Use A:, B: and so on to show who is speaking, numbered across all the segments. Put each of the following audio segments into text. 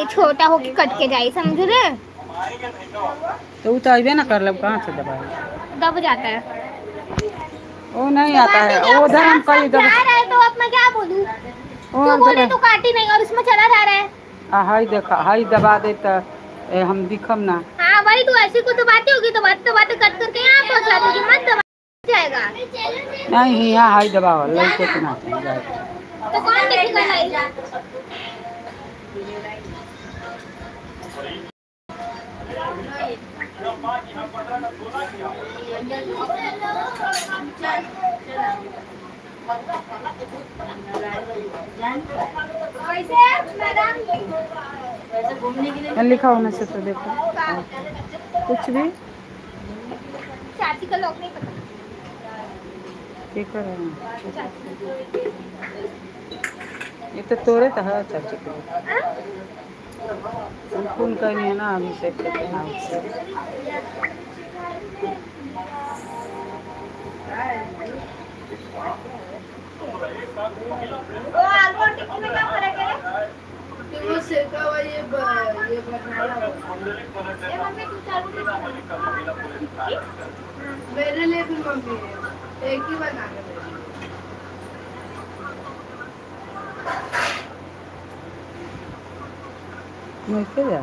A: जाई, छोटा होके कट के जाई, समझ रहे?
B: तो वो तो अबे ना कर लब, कहाँ से दबाए?
A: दब जाता है
B: वो, नहीं आता है वो उधर। हम कहीं दब
A: जा रहा है तो अब मैं क्या बोलूं? तू बोले तो काटी नहीं और इसमें चला जा रहा है।
B: हाई देखा, हाई दबा दे तो हम दिखम ना।
A: हाँ वही, तू ऐसे को दबाती होगी तो बात दबाते कट करके यहाँ पहुँचा देगी, मत दबा जाएगा।
B: नहीं यहाँ हाई दबाओ लड़के तो ना जाएगा।
A: तो कौन देखेगा लाइव?
B: लिखा होने से तो देखो कुछ भी।
A: चाची का लॉक नहीं पता।
B: ठीक है, ये तो तोरे तो है चाची को। फोन करनी है ना अभी से।
A: आलू और टिक्की में क्या फर्क है?
C: वो सेका हुआ ये बनाया
A: मम्मी तू चालू
C: मेरे लिए भी मम्मी एक ही बनाना।
B: मैं क्या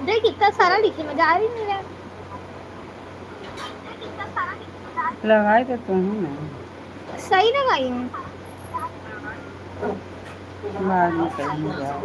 A: देख इतना सारा लिखे में जा रही नहीं रहा।
B: लगाई तो तुम ना
A: सही लगाई हूँ।
B: बाद में कहीं जाओ।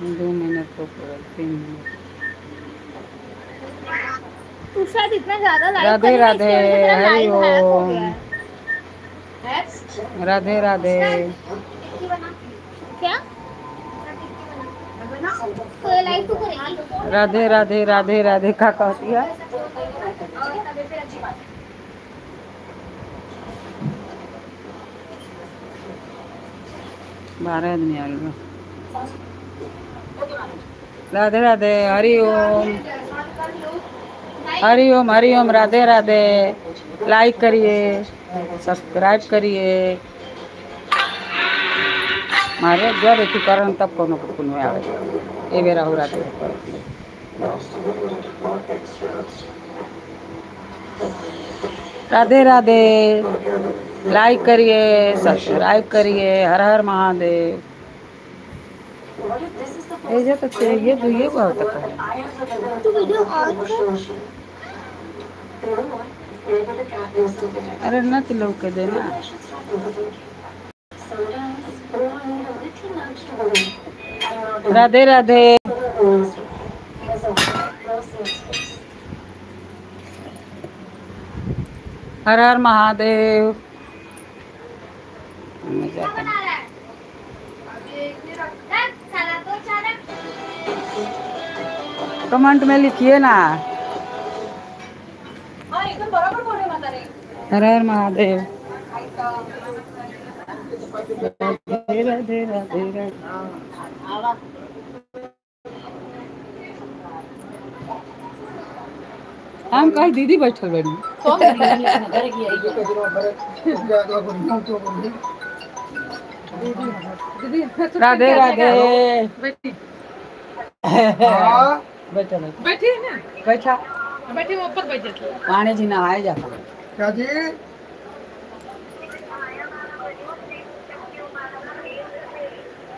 B: दो मिनट तो पूरा 3 मिनट।
A: तू शायद इतना ज्यादा लाइव।
B: राधे राधे हरि ओम, राधे राधे।
A: क्या तो लाइव तू करेगी?
B: राधे राधे राधे राधे का कहती है। बारह आदमी आ गए। राधे राधे हरि ओम, हरि ओम हरि ओम, राधे राधे। लाइक करिए, सब्सक्राइब करिए। मारे जब एथी करन तब कोनो कोनो आवे। ए बेरा हो राधे। राधे राधे। लाइक करिए, सब्सक्राइब करिए। हर हर महादेव। ये तो चाहिए तो ये बहुत है। अरे न तो लोग के देना। राधे राधे। हर हर महादेव। कमेंट में लिखिए ना। हर हर महादेव। राधे राधे राधे राधे। हम कहीं दीदी बैठल बड़ी। राधे राधे। बैठा
D: बैठी है ना,
B: बैठा
D: बैठी ऊपर बैठ जाती है।
B: पानी जी नहाए जाता
E: क्या जी?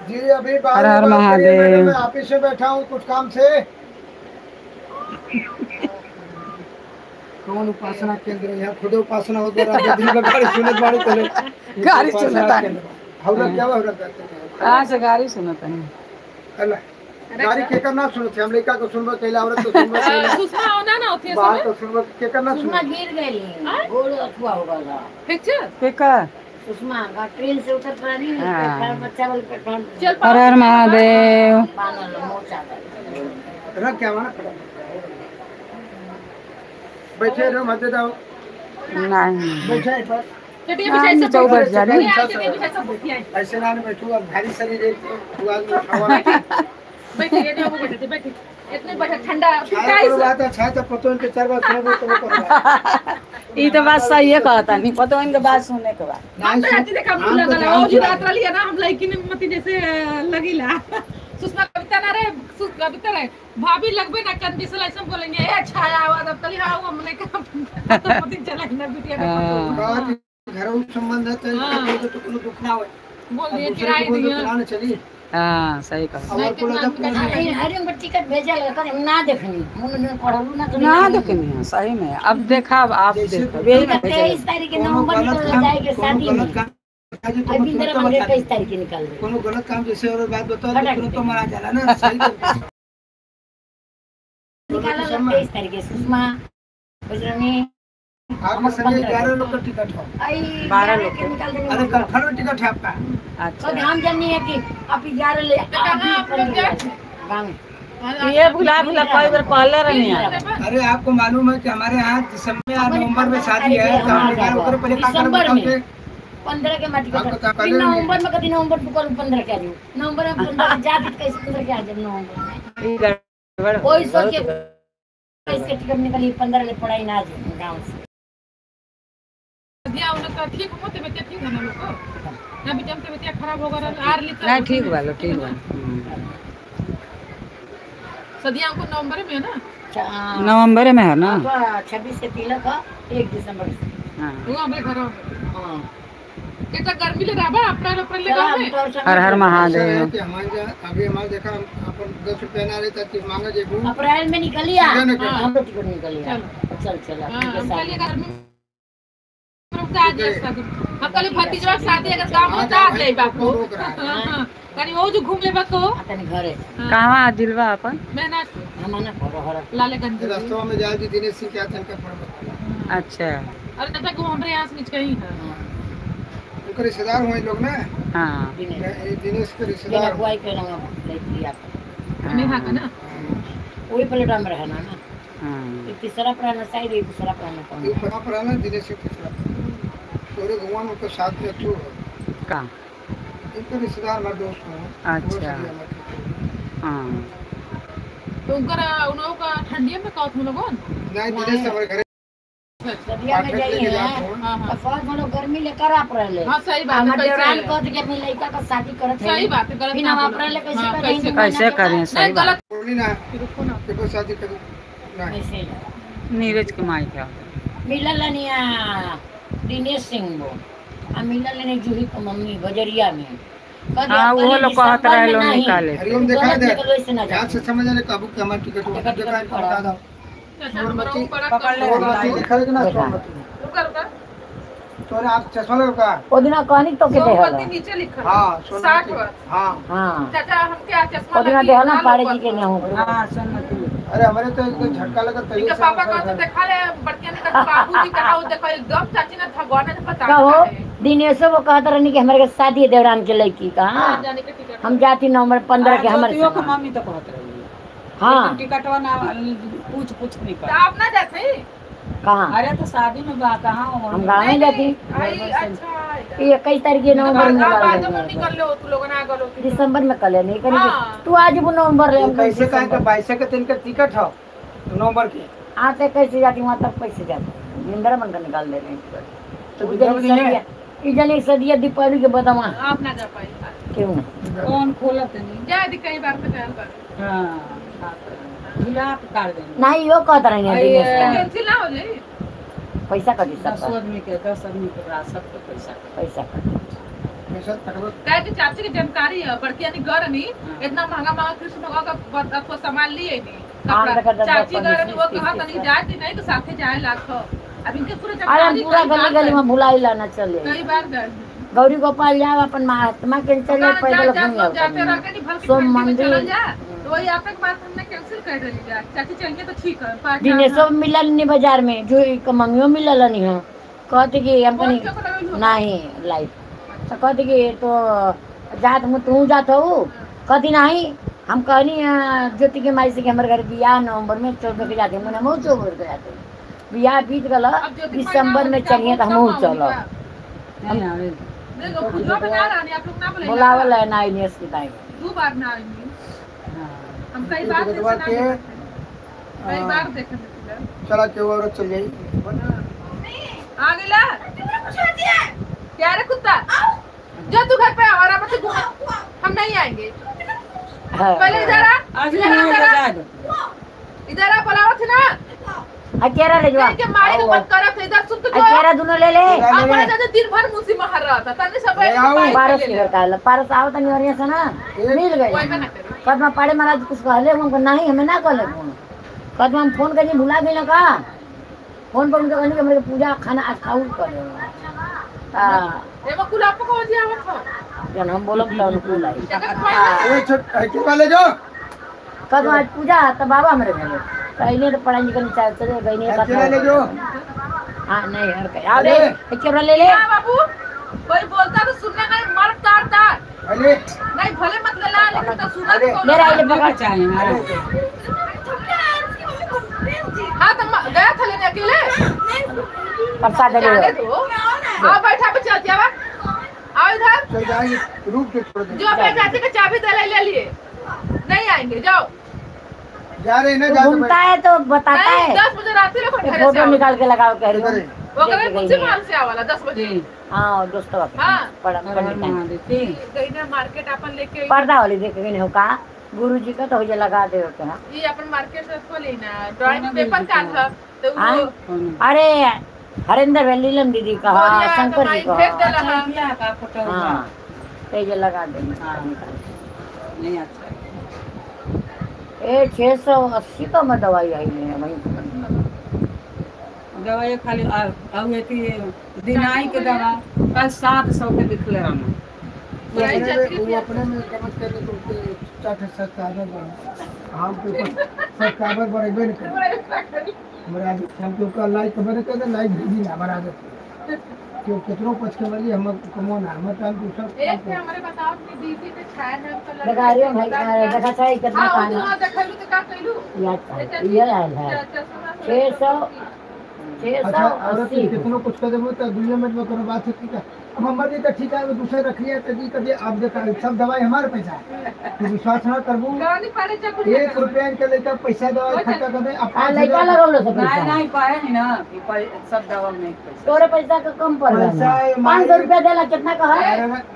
E: जी अभी
B: हर हर महादेव।
E: मैं ऑफिस में बैठा हूँ कुछ काम से। कौन उपासना केंद्र यहाँ खुद उपासना होत बा दिन भर गाड़ी सुनत बाड़ी तले
B: गाड़ी सुनत बाड़ी।
E: हौरा क्या हौरा कहते हैं
B: कहाँ से गाड़ी सुनत है?
E: अल्लाह गाड़ी के करना सुनत हम लड़का को सुनबो कैला औरत को सुनबो कैला
D: सुषमा होना ना होती है
E: बात तो सुनबो के करना
F: सुषमा गिर गई गोड़ अथुआ हो गया
D: पिक्चर
B: केकर
F: सुषमा का ट्रेन से उतर पर नहीं
B: हाँ।
F: बच्चा वाले प्लेटफॉर्म
D: चल
B: हर हर महादेव।
F: बानल मोचा गया।
E: रख क्या माना बैठे रहो मत जाओ
B: नहीं
E: बैठे पर
D: चटिया बिछाई सब
B: चौ बैठ जा रही।
D: चटिया बिछाई सब बैठी आई
E: ऐसे ना बैठू अब भारी शरीर है तू आज उठावा
D: बैठी ये जो बैठे थे बैठी इतने बैठे ठंडा
E: छाया करो बात अच्छा तो पतो इनके चार बार सुनबो तो करो।
B: ई तो बात सही है कहता नहीं पतो इनके बात सुने के बाद
D: हम तो रात देखा हम लगल ओ जो रात वाली है ना हम लड़की ने मती जैसे लगिला सुषमा कविता ना रे कविता रे भाभी लगबे ना कंदी से ऐसे बोलेंगे ए छाया आवाज अब तली हां हमने का तो मती चला ना बिटिया का
E: बात घरों संबंध है तो तो कोनो दुख ना होए
D: बोल दिए किराए दिया
E: चली।
B: हां सही कहा।
E: और कोनो
F: अरे अरे उनका टिकट भेजा लगा हम ना देखनी मुन ने पढ़लू ना
B: ना देखनी है सही में। अब देखा अब आप देखो यही में
F: 23 तारीख के नवंबर में जाएंगे शादी में। अभी इंदिरा मंदिर 23 तारीख के निकाल दे
E: कोनो गलत काम जैसे और बात बताओ तो तुरंत तो मारा जाला ना सही
F: निकाला 23 तारीख के सुषमा बजरंगी
E: आपका संगे 11 लोग का टिकट हो
B: 12 लोग
F: के निकाल देंगे।
E: अरे कंफर्म टिकट है आपका?
B: अच्छा
F: तो हम जानी है कि आप 11 ले गांव
B: ये भुला भुला कई बार पहले रहनी है।
E: अरे आपको मालूम है कि हमारे यहाँ दिसंबर या नवंबर में शादी है तो हम लोग पहले का
F: दिसंबर में 15 के मत कर नवंबर में कभी नवंबर को 15 के आ जाओ नवंबर में 15 जा भी कैसे 15 के आ जाओ नवंबर में कोई सोच के इसके टिकट निकली 15 ले पढ़ाई ना जाए गांव से
D: दिया उन का ठीक हो तो ठीक है ना लोग को ना भी जम तबियत खराब हो गया आर ली
B: नहीं ठीक वालो ठीक बा।
D: सदिया को नवंबर में है ना?
B: नवंबर में है ना
F: 26 से तिलक 1 दिसंबर से।
B: हां
D: वो हमारे घर में
F: हां
D: कितना गर्मी ले रहा बा अप्रैल अप्रैल ले गांव में।
B: हर हर महादेव।
E: हमारे अभी हमारे देखा अपन 10 रुपया ना लेता कि मांगे जेबू
F: अप्रैल में निकलिया हम टिकट निकलिया चल चल
D: हम कल गर्मी हम कल भतीजवा के शादी अगर गांव में आ जाई बापू कनी वो जो घूम लेबा को
F: तनी घरे
B: कहवा दिलवा अपन
D: मैं ना
F: हम ना हर
D: लालेगंज
E: रास्ता में जाए जी दिनेश सिंह क्या तनका पड़।
B: अच्छा
D: अरे चाचा को हमरे यहां से नीचे ही है
E: उनके रिश्तेदार हुए लोग ना।
B: हां
E: दिनेश के रिश्तेदार
F: कोई के ना लेती आप
D: नेहा का ना
F: वही पलटा में रहना ना।
B: हां
F: तीसरा पुराना साइड है दूसरा पुराना कौन
E: ये पुराना दिनेश के तीसरा पूरे भगवान उनके साथ में तू
B: का
E: इनके रिश्तेदार हमारे दोस्त हो।
B: अच्छा हां
D: तो उनका उन लोगों का ठंडी में का तुम लोगों
E: नहीं दिनेश हमारे घर
F: सदिया में जाइए तो फौज हम लोग गर्मी लेकर आप रहले।
D: हां सही बात है।
F: देवरान कह के अपनी लड़का का शादी करत है
D: सही बात है गलत
F: बिना आप रहले कैसे करेंगे
B: कैसे करें सही
D: नहीं गलत
E: बोली ना
D: रुको ना
E: देखो शादी कर नहीं
F: कैसे
B: नीरज के माई क्या
F: मिलल निया दिनेश सिंह वो आ मिलल ने जूही को मम्मी बजरिया में
B: हां वो लोग कहत रहे लोग निकाले
E: हरिओम देखा दे ध्यान से समझ ले काबू के हमार टिकट देखा बता दो सोनमती
B: पकड़ ले
E: देखा ले ना सोनमती
D: रुका रुका
E: तोरे आप चश्मा लगा
F: ओ दिना कहनी तो के देहल
D: सोनमती नीचे लिखल
E: हां
D: 60 वर्ष।
E: हां
F: हां
D: चाचा हम क्या चश्मा
F: ओ दिना देहल ना पाड़े जी के ना हो।
B: हां सोनमती
E: अरे हमारे तो एकदम झटका लगा तभी
D: इनका पापा का तो देखा ले बड़किया ने कहा बाबूजी कहा वो देखो एकदम चाची ने भगवान ने पता
F: कहो दिनेशो वो कहत रहनी कि हमारे के शादी है देवरान के लड़की का।
D: जाने के टिकट
F: हम जाती नवंबर 15 के हमारे
B: ज्योतियों के मम्मी तो कहत रही।
F: हां
B: टिकटवा ना पूछ पूछ नहीं
D: तो
B: कर
D: आप ना जाते
F: कहां?
B: अरे तो शादी में बा कहां
F: हम गाँव में जाती।
D: अच्छा
F: ये 21 तारीख के नवंबर में
D: बाद में निकल लो तू लोग ना गलो
F: दिसंबर में कल नहीं करी तू आज वो नवंबर ले
E: कैसे काहे के 22 के तीन के टिकट हो नवंबर के
F: आते कैसे जाती वहां तक कैसे जाती इंदिरा मन का निकाल दे रहे हैं
E: तो
F: इजने सदिया दीपावली के बदमा
D: आप ना जा पाई
F: क्यों
B: कौन खोलत नहीं
D: जा दी कई बार पे जान पर।
B: हां गुलाब काट देंगे
F: नहीं यो कहत रहे हैं दिनेश का।
D: कैंसिल ना हो जाए
F: पैसा कटी सब
B: 10 आदमी के 10 आदमी के बाद सबके पैसा
F: पैसा कटी
E: पैसा कटबो
D: काहे कि चाची के जानकारी है बड़की यानी घर नहीं इतना महंगा महंगा कृष्ण भगवान का अथवा सामान लिए नहीं कपड़ा चाची घर वो कहा तनी जाती नहीं तो साथे जाए लाखो। अब इनके पूरे
F: अरे पूरा गली गली में भुलाई लाना चले।
D: कई बार गए
F: गौरी गोपाल जाओ अपन महात्मा के चले पैदल घूम सोम मंदिर
D: तो वही आपके बात हमने कैंसिल कर दी। चाची चलिए तो ठीक है।
F: दिनेशो मिलल नहीं बाजार में जो मम्मियों मिलल नहीं है कहते कि हम नहीं लाइफ तो कहते कि तो जात मु तू जात हो कहती नहीं हम कहनी ज्योति के माई से कि हमारे घर बियाह नवंबर में 14 के जाते मन हम 14 के जाते बियाह बीत गल दिसंबर में चलिए तो हम चलो बोलावल है ना आई
D: दो बार ना आई हम कई बार कई बार देखे
E: चला के और चल जाई
D: आ गेला क्या रे कुत्ता जो तू घर पे और आप से घूम हम नहीं आएंगे। पहले इधर आ इधर आ बुलावत ना
F: अकेला ले जाओ
D: के मारे को मत करत इधर सुन तो
F: अकेला दोनों ले ले।
D: अपने दादा दिन भर मुंशी मार रहा था तने सब
F: पारस के घर पारस आओ तनी और से ना मिल गए कदमा पाड़े महाराज कुछ कहले हमको नहीं हमें ना कहले फोन कदमा हम फोन करनी भुला गई ना का फोन पर उनके कहनी कि हमरे पूजा खाना आज खाऊ करे हां
D: एगो कुल आपको कौन दिया आवत हो
F: जन हम बोलब त अनुकूल आई
E: ए छोट के वाले जो
F: कदमा आज पूजा त बाबा हमरे घरे पहले तो पढ़ाई निकल चाहे चले गई नहीं
E: अकेला ले जो।
F: हां नहीं हर के आ रे अकेला ले ले
D: बाबू कोई बोलता तो सुनने का मर तार तार
E: अरे
D: नहीं भले मत ले ला लेकिन तो सुना तो
F: मेरा ये पकड़
B: चाहिए।
D: हां तो गया था लेने अकेले
F: प्रसाद ले
D: दो। आओ बैठा पे चल जावा आओ इधर
E: चल जाएंगे रुक के छोड़ दे
D: जो अपने चाची का चाबी दे ले लिए नहीं आएंगे जाओ
E: जा रहे ना जाते
F: घूमता है तो बताता है
D: 10 बजे रात में
F: फोटो निकाल के लगाओ कह रही हूं
D: वो करे मुझसे माल से आवाला 10 बजे।
F: हां दोस्तों
D: हां
F: पढ़ पंडित
D: गई ना मार्केट अपन लेके
F: पर्दा वाली देख गई हो का गुरुजी का तो हो जे लगा दे के। हां
D: ये अपन मार्केट से को लेना ड्राइंग पेपर का था तो वो
F: अरे हरिंदर लीलम दीदी का शंकर जी का
B: का फोटो
F: हां ते जे लगा दे
B: नहीं अच्छा
F: ए 680 का में दवाई आई है वहीं
B: दवाई खाली आउ एती दिनाई के दवा कल 700 के लिखले रहना
E: वो अपने में कमत करने तो चार सब्सक्राइबर बढ़ा हम के सब्सक्राइबर बढ़ेबे नहीं करे हमरा हम के का लाइक बने कर लाइक भेजी ना हमारा आदत क्यों कितनो पछ के वाली हम कमो ना हम टाइम को सब
D: एक हमारे बताओ कि दीदी के छाया है तो
F: लगा रही हूं भाई देखा चाहिए कितना खाना
D: हां देखलू तो का कहलू
F: याद ये आयल है 600
E: 680 कितनो कुछ कर देबो तो दुनिया में कोनो बात है ठीक है। अब हमर जी तो ठीक है दूसरे रखिए तो जी कभी आप देखा सब दवाई हमारे पैसा है तू विश्वास ना करबू 1 रुपया इनके लेकर पैसा दवाई खर्चा कर दे अब
F: लइका लगौलो सब
B: नहीं नहीं पाए नहीं ना कि सब दवा में पैसा
F: तोरे पैसा का कम पड़ गया 500 रुपया देला कितना कहा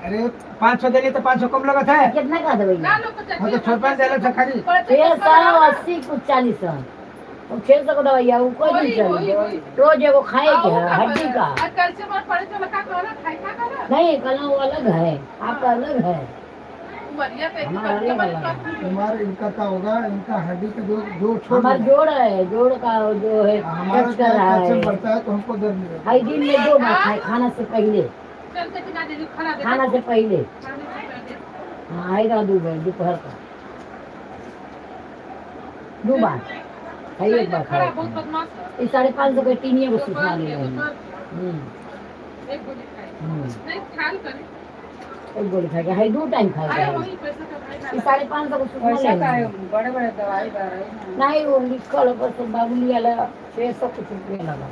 E: अरे 500 देले तो 500 कम लगत है
F: कितना का देबे
D: ना लोग
E: हां तो 6 रुपया देले था खाली
F: 680 कुछ 40 वो 600 का दवाई है वो कोई नहीं चली रोज एगो खाए के है हड्डी का
D: कैल्शियम और पड़े तो का कहला खाए का कहला
F: नहीं कल वो अलग है आपका अलग है
E: तुम्हारे इनका क्या होगा इनका हड्डी का जो जोड़ छोड़
F: हमारा जोड़ है जोड़ का जो है
E: हमारा
F: कर रहा है
E: बढ़ता है तो हमको दर्द नहीं होता।
F: हर दिन में 2 बार खाए खाना से पहले खाना से पहले हाँ आएगा 2 बार दोपहर का 2 बार एक बार खाए ये 550 के 3 एगो सुखा ले
D: एक गोली खाए नहीं खाल करे
F: एक गोली खा के है 2 टाइम खाए ये 550 को सुखा ले
B: बड़े बड़े दवाई बा रहे
F: नहीं वो लिखल बस बाबुली वाला 600 कुछ रुपया लगा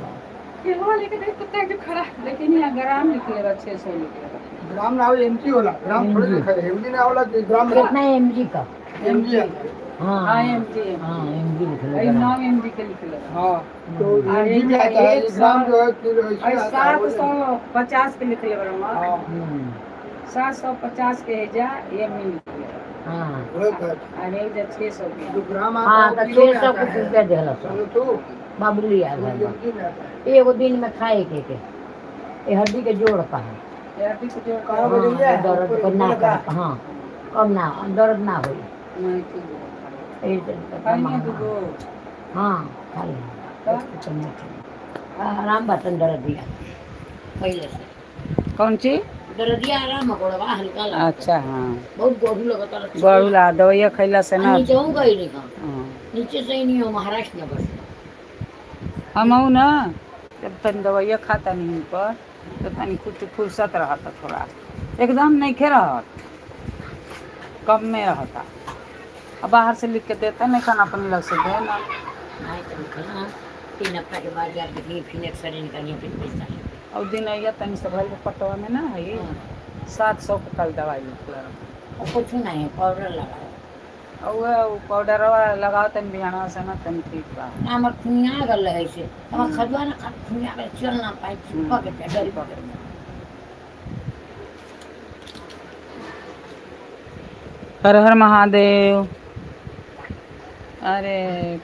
D: केहवा लेके देख कुत्ता जो खड़ा
B: लेकिन यहाँ ग्राम लिखले बा 600 लिखले
E: ग्राम ना हो एमजी होला ग्राम थोड़े लिखा है एमजी ना होला ग्राम
F: कितना एमजी का
E: एमजी है
F: हां
B: हां एमजी
F: हां एमजी लिखले
B: है 9 एमजी के लिखले
E: हां तो एमजी में आता है ग्राम जो है किलो
B: 750 के लिखले बा
E: हां
B: 750 के जा ये मिल
F: हां
B: अरे जे 600 के
E: जो ग्राम आता
F: हां
E: है
F: तो 600 कुछ रुपया देला
E: तो
F: बाबुली आ गया एगो दिन में खाए के ये हड्डी के जोड़ का है
B: हड्डी के जोड़
E: का बजैया
F: दर्द को ना कर हां कम ना दर्द ना होई
B: नहीं ठीक
F: हाँ खा ले। आराम बर्तन दर्दिया पहले से।
B: कौन चीज
F: दर्दिया? आराम गोड़वा हल्का लगा।
B: अच्छा हाँ,
F: बहुत गोड़ू लगता है।
B: गोड़ू ला दवाइया खैला से ना।
F: नीचे हूँ गई नहीं, नीचे से ही नहीं हो महाराष्ट्र में बस
B: हम हूँ ना। जब तन दवाइया खाता नहीं पर तो तनी कुछ फुर्सत रहता, थोड़ा एकदम नहीं खे रहत, कम में रहता। अब बाहर से लिख के देता नहीं खाना, अपने लग से दे ना।
F: 3 हफ्ता के बाद यार देखिए फिर एक्सरे निकालिए फिर पैसा।
B: और दिन आइया तनी से भइल पटवा में ना है 700 के कल दवाई लिखल।
F: कुछ नहीं पाउडर लगाओ
B: और वो पाउडरवा लगाओ तन बिहाना से ना तन ठीक बा।
F: हमर खुनिया गल है से हम खजुआ ना खुनिया गल चल ना पाई पकड़ के डरी पकड़।
B: हर हर महादेव। अरे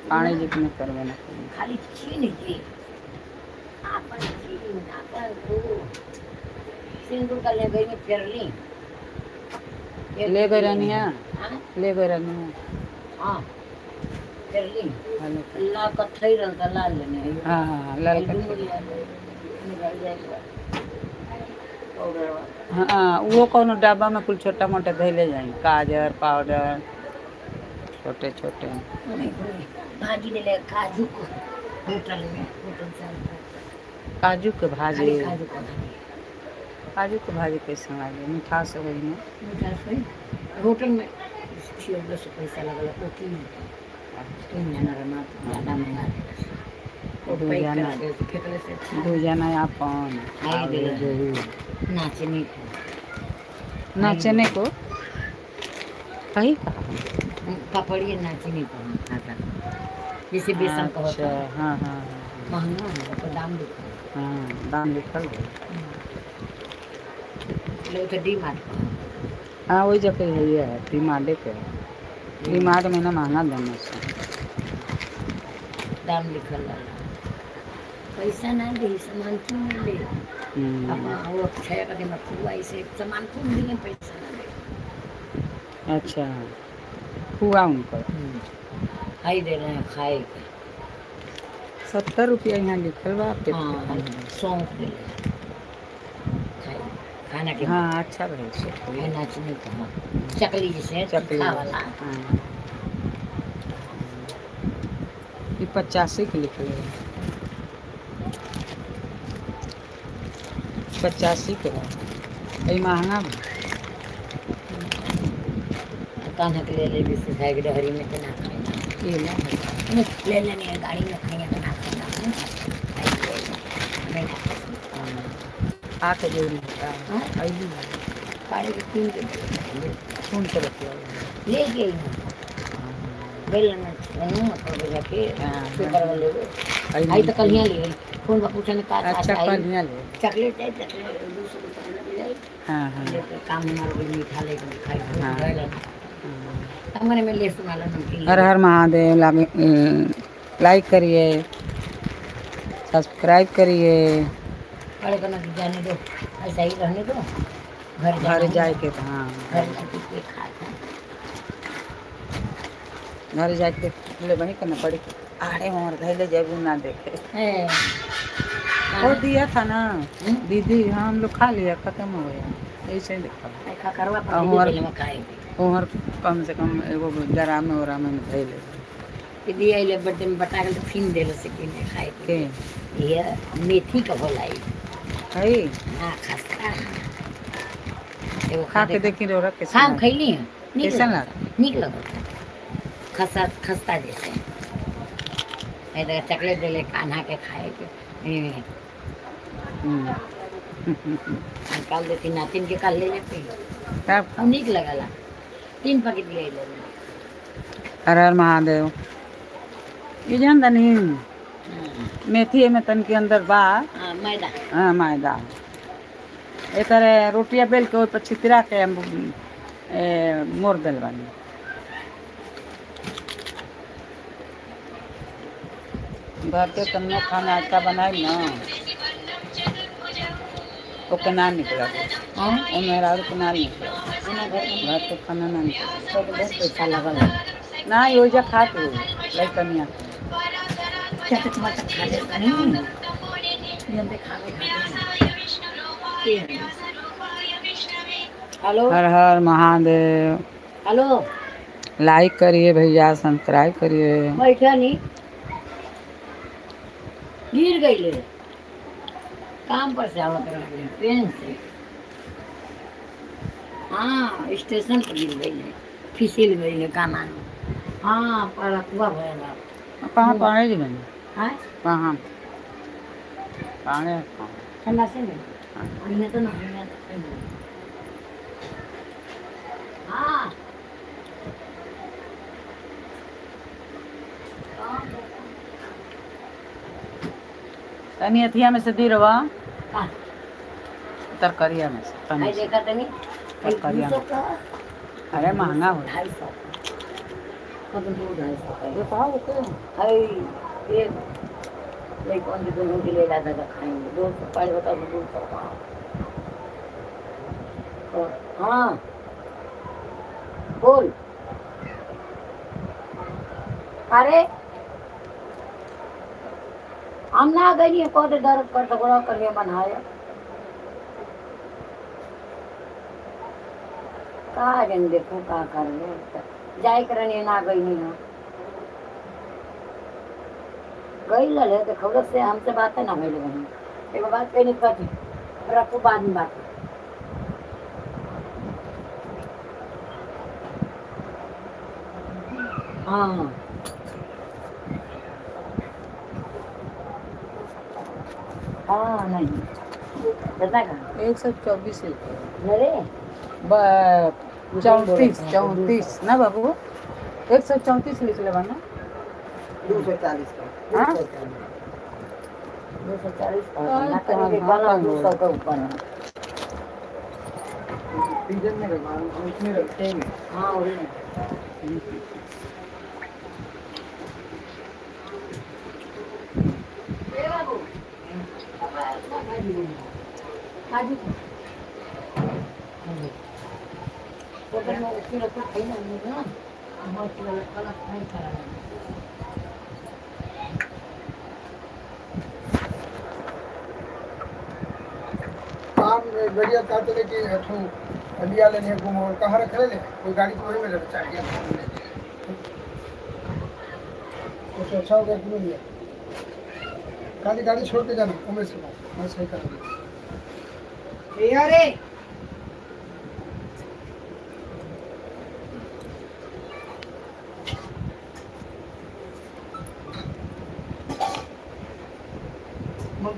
B: पानी जितने करवे ना
F: खाली छीन के आपन छीन आपन को सिंदूर का ले गई में फेर ली
B: ले गई रनिया, ले गई रनिया।
F: हां फेर ली लाल कत्थई रंग का लाल लेने है।
B: हां हां लाल कत्थई। हाँ वो कोनो डब्बा में कुल छोटा मोटा धैले जाए, काजर पाउडर छोटे छोटे।
F: भाजी ले ले काजू को होटल में, होटल से
B: काजू के भाजी।
F: काजू के भाजी,
B: काजू के भाजी कैसे लागे? मिठास होई ना?
F: मिठास होई। होटल में 600 पैसा लगल ओ तीन जना रमा ज्यादा महंगा देला। फेकले से
B: दो जना अपन
F: आई देला नाचने को,
B: नाचने को कहीं
F: पापड़ी नाचने को आता जैसे बेसन का होता है।
B: हाँ हाँ
F: महंगा है तो दाम लिखल।
B: हाँ दाम लिखल है।
F: लो तो डी मार्ट।
B: हाँ वही जगह है, ये है डी मार्ट के, डी मार्ट में ना महंगा दाम है,
F: दाम लिखल है। पैसा ना दे सामान क्यों ले अब वो छया का दिमाग हुआ ऐसे सामान क्यों दिए पैसा ना दे।
B: अच्छा हुआ उनको
F: खाई दे रहे हैं खाए के
B: 70 रुपया यहाँ लिखल बा आपके।
F: हाँ सौंफ दे खाए खाना के।
B: हाँ अच्छा भाई
F: ये नाचने का चकली जैसे
B: चकली
F: वाला।
B: हाँ ये 85 के लिखल है, 85 के है, ये महंगा है।
F: कान्हा के ले ले भी सिखाए के डहरी में तो ना खाए
B: ये ना
F: ले लेने गाड़ी में खाइए तो ना खाना मैं ना
B: आके जरूरी होता है। आई
F: 3.5 के
B: सुन के रखिए
F: ले गई बेल में थोड़ा जाके पेपर वाले आई तो कल यहाँ ले गई फोन पर पूछने का।
B: अच्छा कल यहाँ ले
F: चॉकलेट है, चॉकलेट 200 चॉकलेट ले।
B: हाँ हाँ
F: काम हमारे मीठा लेके खाई हमारे में ले सुना लो नमकीन।
B: हर हर महादेव। लाइक करिए, सब्सक्राइब करिए।
F: बड़े को ना जाने दो, ऐसा ही रहने दो। घर
B: घर जाए के हाँ
F: घर जाके खाता
B: घर जाके ले वही करना पड़ी। अरे मोर घर ले जाए ना देखे वो दिया था ना दीदी। हाँ हम लोग खा लिया, खत्म हो गया। ऐसे ही देखा और कम से कम एगो जरा में ओरा में धैले
F: दीदी आइले बर्थडे में बटा के फिन देले से किने खाए
B: के
F: ये मेथी का होला
B: है।
F: हां खस्ता एगो
B: खा के देखी रोरा कैसे।
F: हां खैली है,
B: कैसन लगा?
F: नीक लगल, खस्ता खस्ता जैसे। ए चॉकलेट देले कान्हा के खाए के। कल देती नातिन के कल ले जाते
B: तब
F: नीक लगला। 3 पैकेट ले ले।
B: हर हर महादेव। ये जान दनी मेथी में तन के अंदर बा
F: मैदा।
B: हाँ मैदा एक रोटियां बेल के पर छितरा के मोर दिल बानी। घर के तन्नो खाना अच्छा बनाई ना ओके ना निकला। हाँ मेरा और के ना निकला घर के खाना ना निकला।
F: तो बहुत पैसा लगल है।
B: ना योजा खाते हो लइकनिया
F: क्या तुम्हारा खा ले नहीं ये हम खा ले। हेलो
B: हर हर महादेव।
F: हेलो
B: लाइक करिए भैया, सब्सक्राइब करिए।
F: बैठा नहीं गिर गई ले काम पर से आवत रहे ट्रेन से। हाँ स्टेशन पर गिर गई है, फिसल गई है कामा। हाँ पर अकुआ भयल।
B: कहाँ पानी जी बनी?
F: हाँ
B: कहाँ पानी
F: ठंडा से नहीं हमने तो नहीं। हाँ
B: तनी अथिया में से दी रवा तरकारिया में से तनी
F: देखा तनी
B: तरकारिया में। अरे महंगा हो
F: 250 250
B: ये कहाँ होते हैं?
F: अरे ये नहीं कौन से दोनों के लिए लादा था खाएंगे 200 पहले बताओ 200। हाँ बोल। अरे हम ना गई है कौन दर्द कर टुकड़ा करके बनाया का जन देखो का कर ले जाए करने ना गई नहीं हो गई लले तो खबर से हमसे बात ना भइल बनी एगो बात कहीं नहीं पाती रखो बाद में बात। हाँ हाँ नहीं कितना का
B: 124 रुपये
F: अरे
B: 34 34 ना बाबू 134 लिख लेवा ना
E: 240 का।
B: हाँ
F: 240 का ना करेंगे बाला 200 का ऊपर है
E: सीजन में रखवा उसमें रखते हैं।
F: हाँ वही ए बाबू काजू वो तो मैं उसकी रखो खाई ना ना बहुत वाला खाई करा।
E: काम बढ़िया काट लेके अथु लिया लेने गुम और कहाँ रख ले कोई गाड़ी को में रख चाहिए तो अच्छा हो गया क्यों लिया गाड़ी गाड़ी छोड़ के जाना उमेश के पास मैं सही कर दूँगा।
F: अरे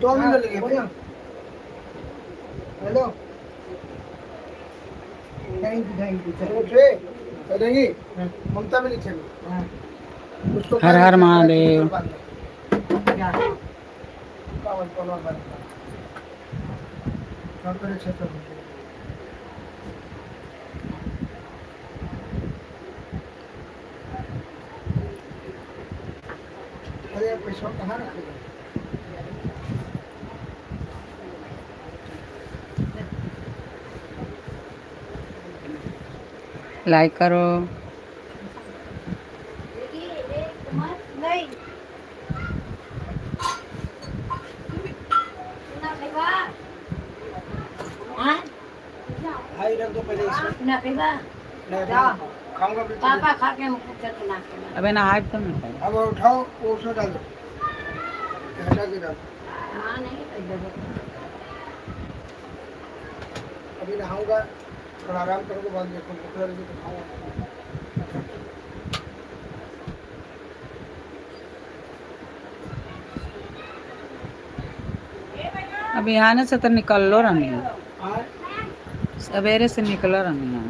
E: तो भी ले लिया। हेलो thank you चलो करेंगी ममता में लिखेंगे उसको।
B: हर हर महादेव।
E: अरे पैसा कहाँ रखेगा?
B: लाइक करो।
A: नहीं
E: भाई रख दो पहले इसमें
F: ना पीवा
E: खाऊंगा
F: पापा खा के हमको चटना ना।
B: अबे ना आज तो नहीं खाएगा।
E: अब उठाओ वो उसमें डाल दो हटा के डाल।
F: हां नहीं
E: अभी नहाऊंगा थोड़ा आराम करूँगा बाद में भूख लगेगी तो खाऊंगा।
B: अब यहाँ से तो निकल लो रही है, सवेरे से निकल रही है।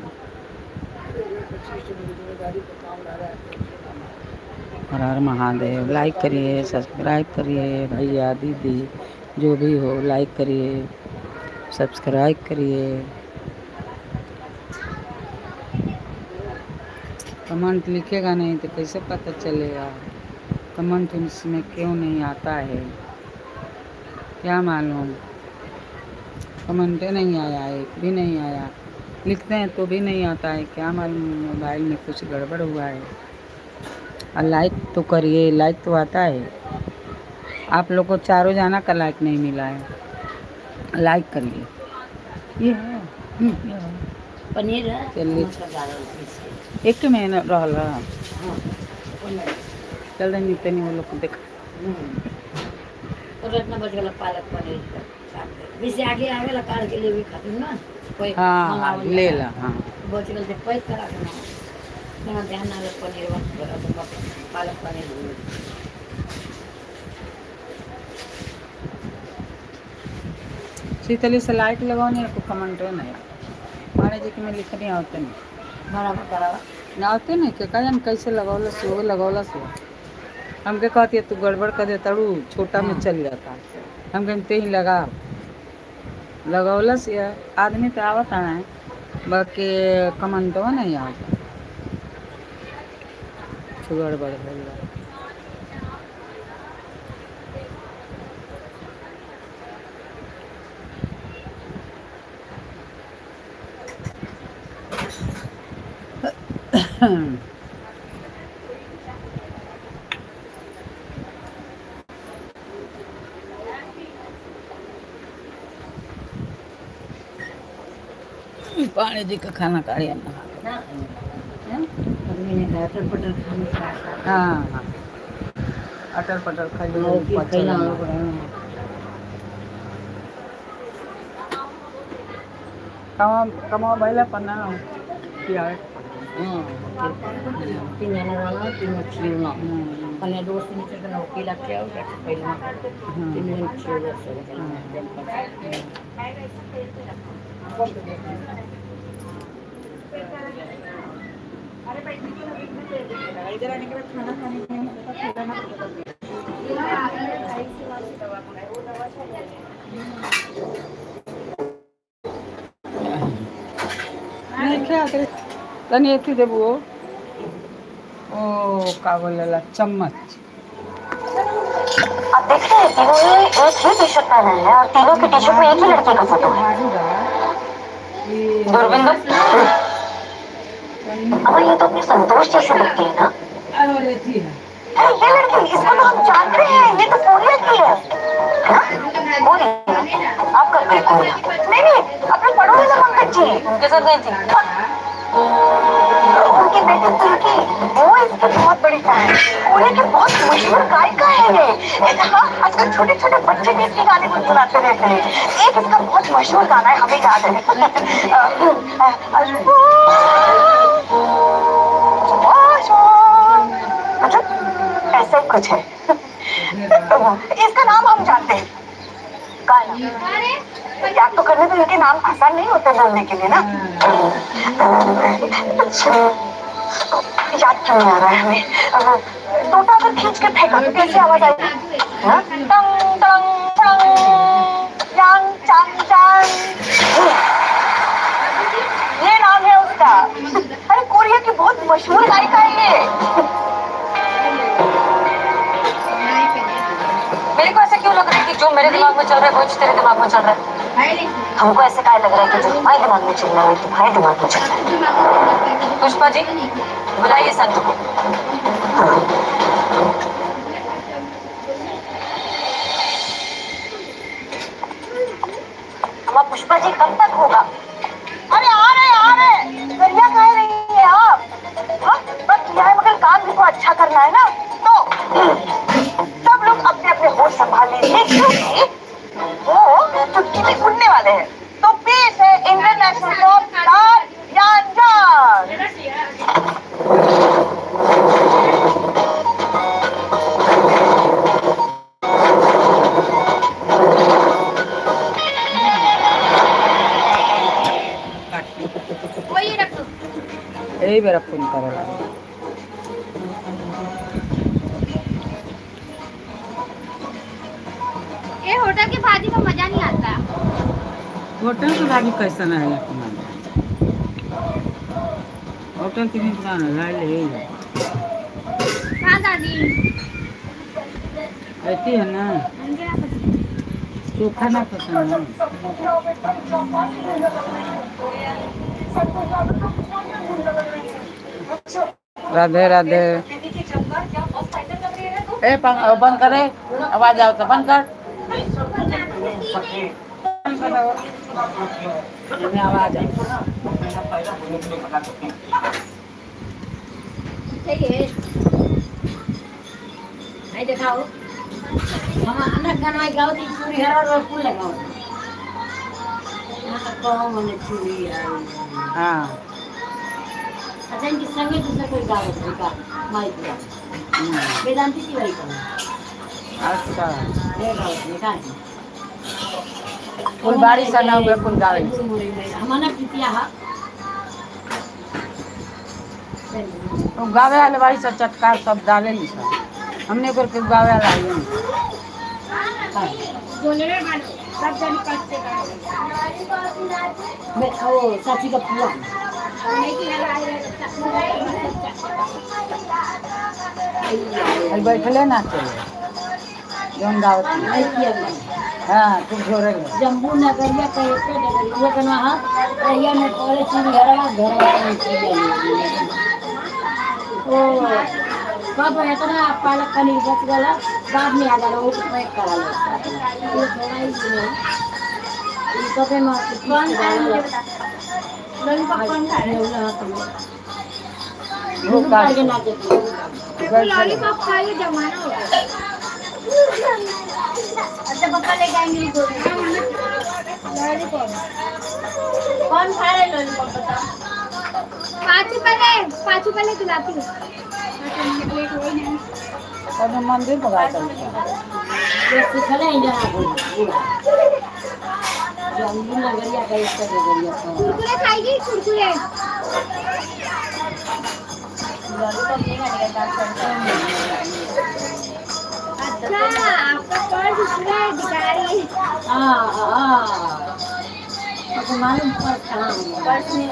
B: हर हर महादेव। लाइक करिए, सब्सक्राइब करिए भैया दीदी जो भी हो, लाइक करिए, सब्सक्राइब करिए। कमेंट लिखेगा नहीं तो कैसे पता चलेगा? कमेंट इसमें क्यों नहीं आता है क्या मालूम? कमेंट नहीं आया, एक भी नहीं आया। लिखते हैं तो भी नहीं आता है, क्या मालूम मोबाइल में कुछ गड़बड़ हुआ है। और लाइक तो करिए, लाइक तो आता है। आप लोग को चारों जाना का लाइक नहीं मिला है, लाइक करिए। ये है
F: पनीर है।
B: चलिए एक महीना रहल। चल रही तनी वो लोग को देख।
F: तो इतना बच गया पालक पनीर का आगे आवे ला कार के लिए भी खातिर ना कोई।
B: हाँ ले ला। हाँ
F: बच गल पैक करा के ना ध्यान ना पनीर पालक पनीर।
B: शीतली से लाइक लगाओ नहीं आपको कमेंट नहीं माने जी कि मैं लिखनी आवते नहीं
F: बराबर बराबर
B: ना आते नहीं के का जान कैसे लगौला से वो लगौला से हमके कहती है तू गड़बड़ कर दे तड़ू छोटा में चल जाता। हम कहते ही लगा लगौला से आदमी तो आवत है बाकी कमेंटवा नहीं आता, गड़बड़ हो। पानी जी का खाना कार्य ना हाँ अटर पटर खा लो। कमा कमा भैला पन्ना किया
F: तीन जना वाला तीन खीरना पहले दोस्त नीचे के नौकरी लग के आओ पहले तीन जन खीर से।
B: नहीं क्या करे तनी एथी देबू ओ का बोलेला चम्मच।
G: आप देख रहे हैं तीनों ने एक ही टी शर्ट पहना है और तीनों की टी शर्ट में एक ही लड़के का फोटो है। दूरबीन अब ये तो अपने संतोष जैसे दिखती है ना। अरे ये लड़की, इसको तो हम जानते हैं, ये तो कोरिया की है ना? कोरिया आप कब गए कोरिया? नहीं नहीं, अपने पड़ोसी से पंकज जी उनके साथ गई थी। उनके बेटे तुर्की, वो इसके बहुत बड़ी फैन है। कोरिया के बहुत मशहूर गायिका है ये। हाँ, आजकल छोटे छोटे बच्चे भी इसके गाने गुनगुनाते रहते हैं। एक इसका बहुत मशहूर गाना है, हमें याद है। मतलब ऐसा ही कुछ है। इसका नाम हम जानते हैं, गाना याद तो करने तो इनके नाम आसान नहीं होते बोलने के लिए ना। याद क्यों नहीं आ रहा है हमें? टोटा अगर खींच के फेंका तो कैसी आवाज आएगी? टंग टंग टंग यांग चांग चांग, ये नाम है उसका। अरे कोरिया की बहुत मशहूर गायिका है ये। मेरे को ऐसा क्यों लग रहा है कि जो मेरे दिमाग में चल रहा है वो तेरे दिमाग में चल रहा है? हमको ऐसे काहे लग रहा है कि जो तुम्हारे दिमाग में चल रहा है वो तुम्हारे दिमाग में चल रहा है? पुष्पा जी बुलाइए संत को। हमारा पुष्पा जी कब तक होगा? अरे आ रहे गरिया कह रही है आप। हाँ बस किया है, मगर काम भी को अच्छा करना है ना, तो सब लोग अपने अपने होश संभाल लीजिए क्योंकि वो चुटकी में उड़ने वाले हैं। तो पेश है इंटरनेशनल पॉप स्टार यान जान।
B: यही मेरा फोन करेगा।
A: ये होटल की भाजी का मजा नहीं आता।
B: होटल की भाजी कैसा ना है तुम्हारे? होटल की नहीं बनाना ले।
A: हाँ दादी
B: ऐसी है ना, सूखा ना पसंद है। राधे राधे। ए बंद करे, आवाज आओ तो बंद कर। आवाज
F: आई दिखाओ हम अनक गाना गाओ ती चूड़ी हर और फूल लगाओ ना कौन ने चूड़ी
B: हां।
F: अच्छा इनकी संगे दूसरा कोई गाओ का माइक का वेदांती तिवारी का।
B: अच्छा
F: ये गाओ निकाल
B: फुलबाड़ी सा ना हुए फुल गावे
F: हमारा कितिया हा
B: तो गावे वाले भाई सब चटकार सब डाले ली सब हमने करके गावे वाला आई
A: बोलने वाले सब जन कष्ट का
F: मैं ओ चाची का पुआ
A: नहीं कि
B: आई बैठले ना चले जोन गावत
F: नहीं किया।
B: हां तुम जोरे
F: जम्बू नगरिया कहते नगरिया कना हा रैया में पड़े चूड़ी हरवा घरवा में चूड़ी ओ कब इतना पालक पनीर बच गला बाद में आ गला वो पैक करा लो ये थोड़ा ही सुनो ये कबे मां
A: कौन खा रहा है मुझे बता। लॉलीपॉप कौन खा रहा है?
B: वो काट के
A: लॉलीपॉप खा ये जमाना हो गया।
F: अच्छा पप्पा लेके आएंगे
A: लॉलीपॉप।
F: कौन खा रहा है लॉलीपॉप बता?
A: पाँच पहले खिलाती हूँ।
B: और मंदिर पका चल
F: ये सिखले ही ना पूरा जम्बू नगरिया का इसका नगरिया
A: कुरकुरे खाएगी? कुरकुरे
F: लॉलीपॉप नहीं खाने का
A: अच्छा आपका पर्स पूरा दिखा रही है।
F: हां हां तो मालूम पर्स कहां है? पर्स नहीं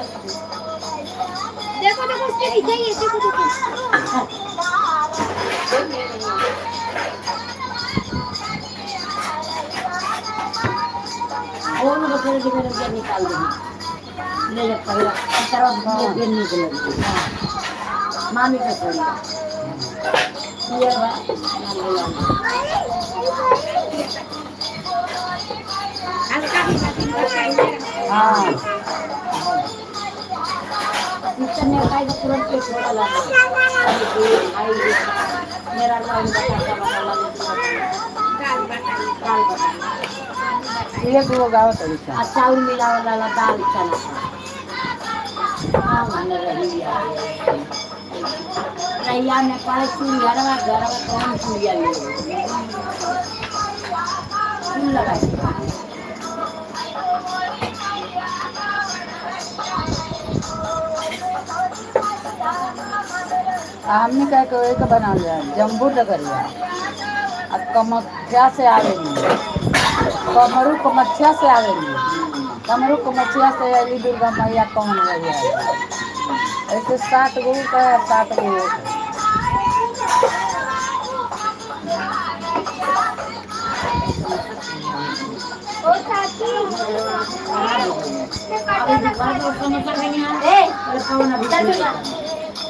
A: देखो देखो उसके नीचे ही है। देखो देखो
F: कौन बकरे के मेरे निकाल देंगे ले जा पहला तरफ ये निकल मामी का छोड़ी ये बा
A: हल्का भी
B: हां
F: इतने खाई तो तुरंत पेट थोड़ा लगा आई मेरा नाम बता दाल बता
B: ये को गाओ तरीका
F: चावल मिलावल वाला दाल चना हां मन रहिया रहिया में पाए चूड़ी हरवा घरवा कौन चूड़िया ले फूल लगाए
B: हमने क्या को एक बना लिया जम्बू डगरिया अब कमख्या से आवेली कमरू कमख्या से आवेली कमरू कमख्या से आली दुर्गा मैया कौन रही ऐसे 7 गो का 7 गो।
A: ओ चाची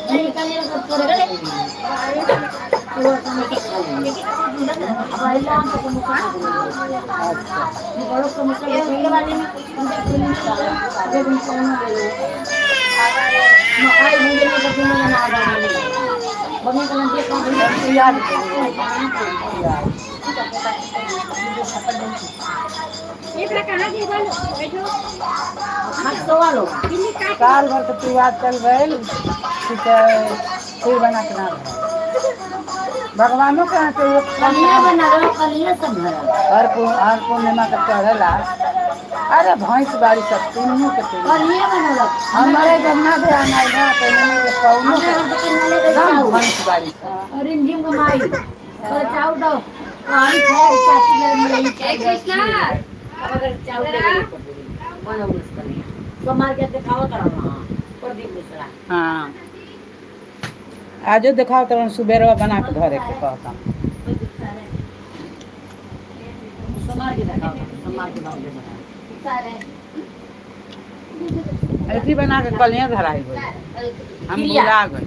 F: नहीं निकालिए तो थोड़े
B: साल भर तो प्याज चल गए फिर बना के ना भगवानों के यहाँ हर पूर्णिमा का चढ़ेला। अरे भैंस बाड़ी सब तीनों के हमारे जब ना दे आना कौनो भैंस बाड़ी हाँ आजो दिखाओ तो सुबेरवा बना के धरे के कहता ऐसी बना के कलियां धराई गई हम भुला गए।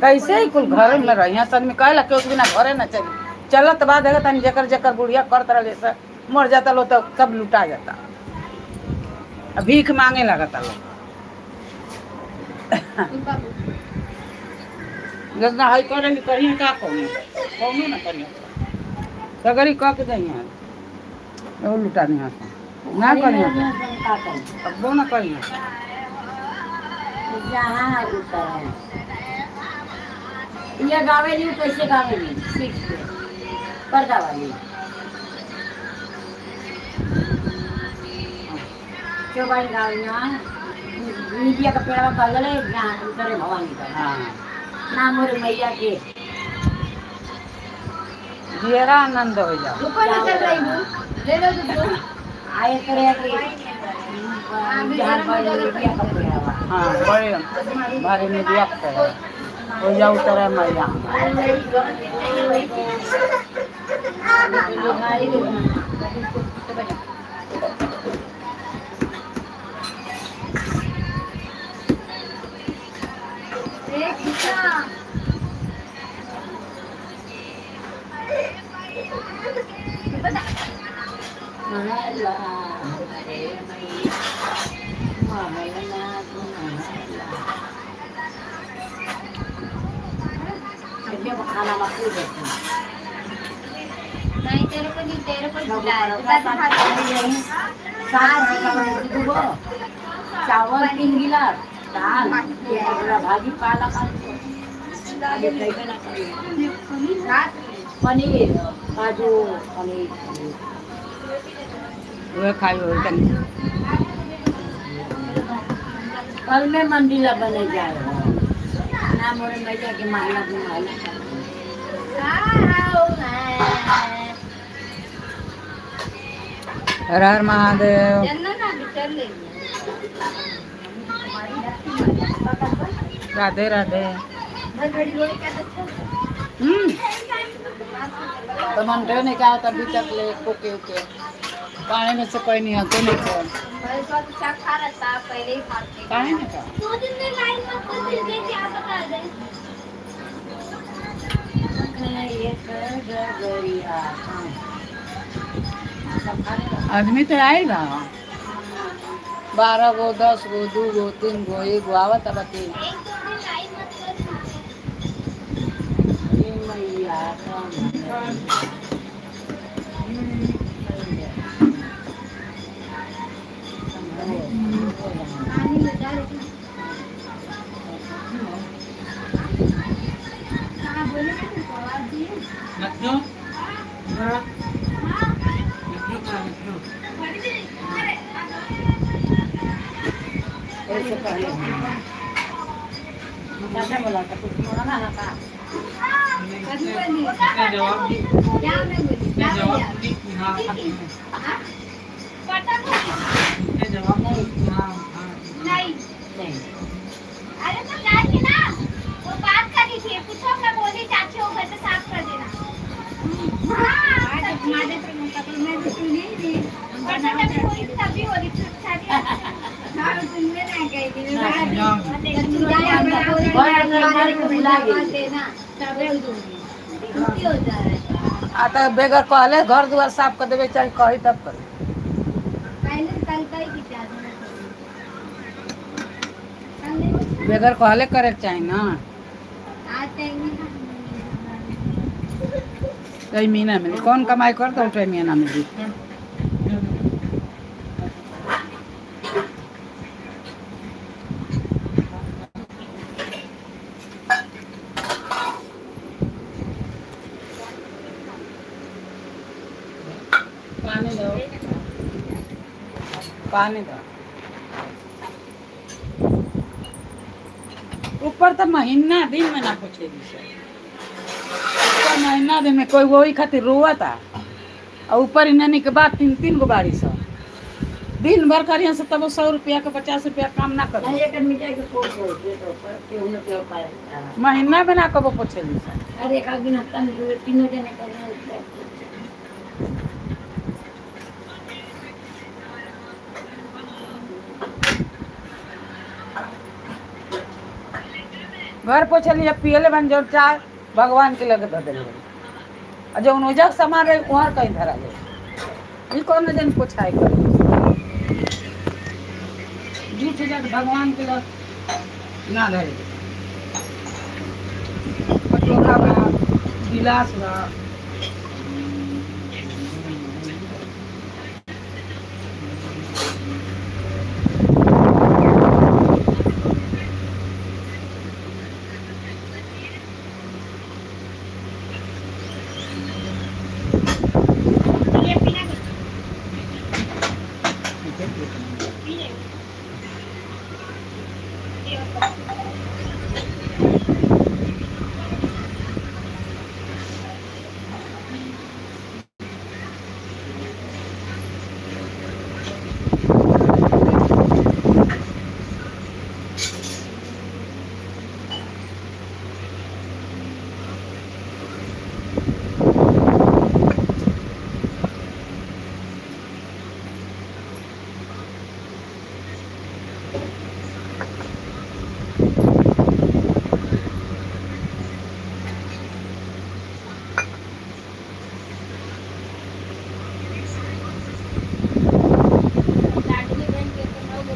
B: कैसे ही कुल घर में रही यहाँ आदमी कहे के बिना घरे न चली चलत बाद है तनी जकर जकर बुढ़िया करत रहे से मर जाता लो तो सब लुटा जाता, भीख मांगे लगता लोग। जितना हई करे करिए का कौनो कौनो ना करिए सगरी कह के दही वो लुटा नहीं ना करिए अब वो ना करिए
F: जहाँ उतर है ये गावेली कैसे गावेली सीख के पर्दा वाली चौबाई गावे ना मीडिया का पेड़वा कर ले जहाँ उतरे भवानी का।
B: हाँ
F: नाम और मैया के
B: घेरा आनंद हो जाओ
C: ऊपर चल रही हूँ ले लो दूध
F: आए करे कि जहाँ पर मीडिया का पेड़वा।
B: हाँ बड़े भारी मीडिया का पेड़ हो जाओ उतरे मैया।
A: नहीं तेरे को नहीं, तेरे को बुलाया
F: चावल 3 गिलास दाल भाजी पालक पनीर काजू पनीर
B: वह खाई हो
F: कल में मंदिर बने जाए ना मोरे मैया के महला महला।
B: हर हर महादेव। राधे राधे। तो मन नहीं क्या तभी तक ले कोके ओके पानी में से कोई नहीं आते नहीं कौन काहे नहीं का
A: दो दिन में लाइन मत कर दिल क्या बता दे
B: आदमी तो आएगा 12 गो 10 गो 2 गो 3 गो 1 गो आवत बाकी
F: ऐसे पहले चाचा बोला था कुछ मोड़ा ना था
A: नहीं
F: नहीं।
A: अरे तो जाके ना वो बात करी थी पूछो मैं बोली चाची वो घर पे साफ कर देना। तभी हो रही
B: आता बेगर कहले घर द्वार साफ कर देवे चाहे कही तब कर बेगर कहले करे चाहे ना कई महीना मिली कौन कमाई करता तो महीना मिली। पानी दो, पानी दो। ऊपर तो महीना दिन में ना पूछे ऊपर महीना दिन में कोई वही खातिर रोता और ऊपर इन्हें के बाद 3-3 गो बारिश हो दिन भर करिए से तब 100 रुपया के 50 रुपया काम ना कर महीना में ना कबो पूछे।
F: अरे एक दिन हफ्ता में तीनों जने करिए।
B: घर पहुँचली जब पियले बन जब चाय भगवान के लगे धर देले और जब ओजा के सामान रहे वहाँ कहीं धरा गए। ई कौन जन पोछाई कर झूठ जात भगवान के लग ना धरे। कटोरा बा गिलास बा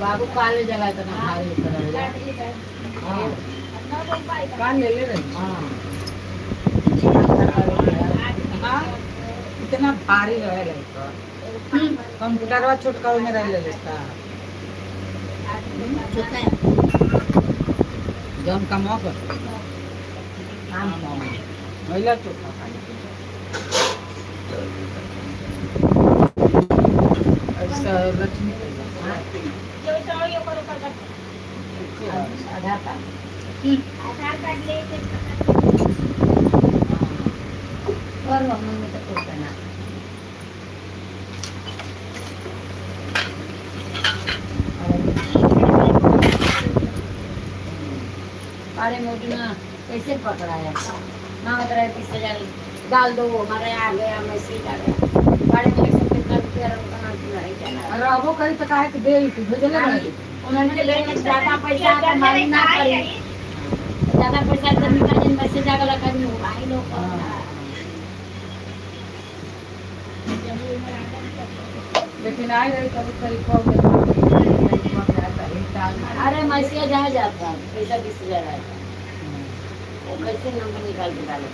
F: बाबू काले जगह इतना भारी कर
B: हां कान ले ले रही।
F: हां
B: हां इतना भारी रहे लइका कंप्यूटरवा छोटका में रह ले लेता
F: छोटा
B: जम कमाओ कर काम महिला चोखा खाली ऐसा लक्ष्मी
F: आधार कार्ड
A: आधार कार्ड लेके
F: और मम्मी तो कुछ ना अरे मोदी ना कैसे पकड़ाया मांगत रहे 20,000 डाल दो हमारे आ गया मैसेज आ गया साढ़े में कितना रुपया रखना नहीं जाना
B: अरे वो करी तो काहे के दे तू भेजले नहीं
F: उन्होंने लेने ज्यादा पैसा तो मारी ना पड़ी ज्यादा पैसा तो निकाल दिन मैसेज आ गया कहीं भाई लोग
B: लेकिन आई रही कभी कभी कॉल
F: अरे मैसेज आ जाता पैसा 20,000 आया वो कैसे नंबर निकाल के डाले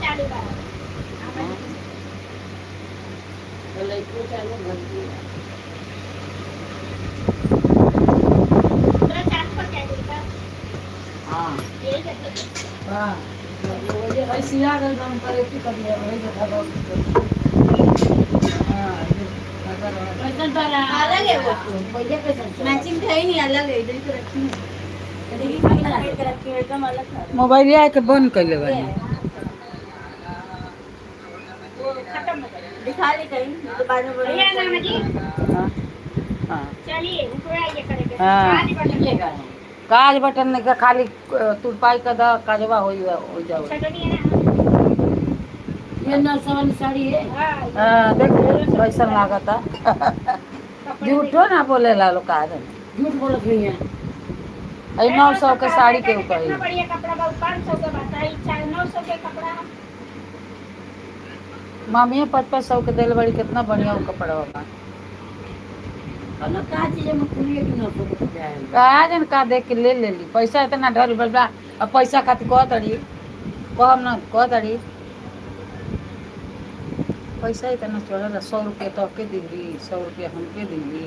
A: चालू करो
F: तो लड़की चालू बनती है
A: थोड़ा चालू कर जाएगा।
F: हां
A: ये करते
B: हां ऐसी आ गई हम पर एक कर लिया वही देखा दो। हां
F: पैसा पर
C: अलग है वो
F: पहले पैसा
C: मैचिंग है ही नहीं अलग है इधर तो रखी है देखिए रखी है एकदम अलग था।
B: मोबाइल आ के बंद कर ले बानी
A: वो खत्म हो गया
C: दिखा ले कहीं तो बाद में
A: भैया नाम जी।
B: हां हां
A: चलिए ऊपर आइए करेंगे
B: हां
F: निकलेगा
B: काज बटन नहीं का खाली तुरपाई का दा काजवा हो जाओ
A: छटनी है ना
F: ये नौ वाली साड़ी है।
B: हां देख कैसन लागता झूठो ना बोले ला लोग का
F: झूठ बोलत नहीं है।
B: अरे 900 के साड़ी के ऊपर
A: कितना बढ़िया कपड़ा बा 500 के बताई 900 के कपड़ा
B: मामी 5500 के देल बड़ी कितना बढ़िया वो कपड़ा बा।
F: ना का चीज में खुली है कि 900 के जाए
B: का जन का देख के ले लेली पैसा इतना ढल बा अब पैसा खातिर कह तड़ी कहम ना कह तड़ी पैसा इतना चढ़ल 100 रुपया तो के दिली 100 रुपया हमके दिली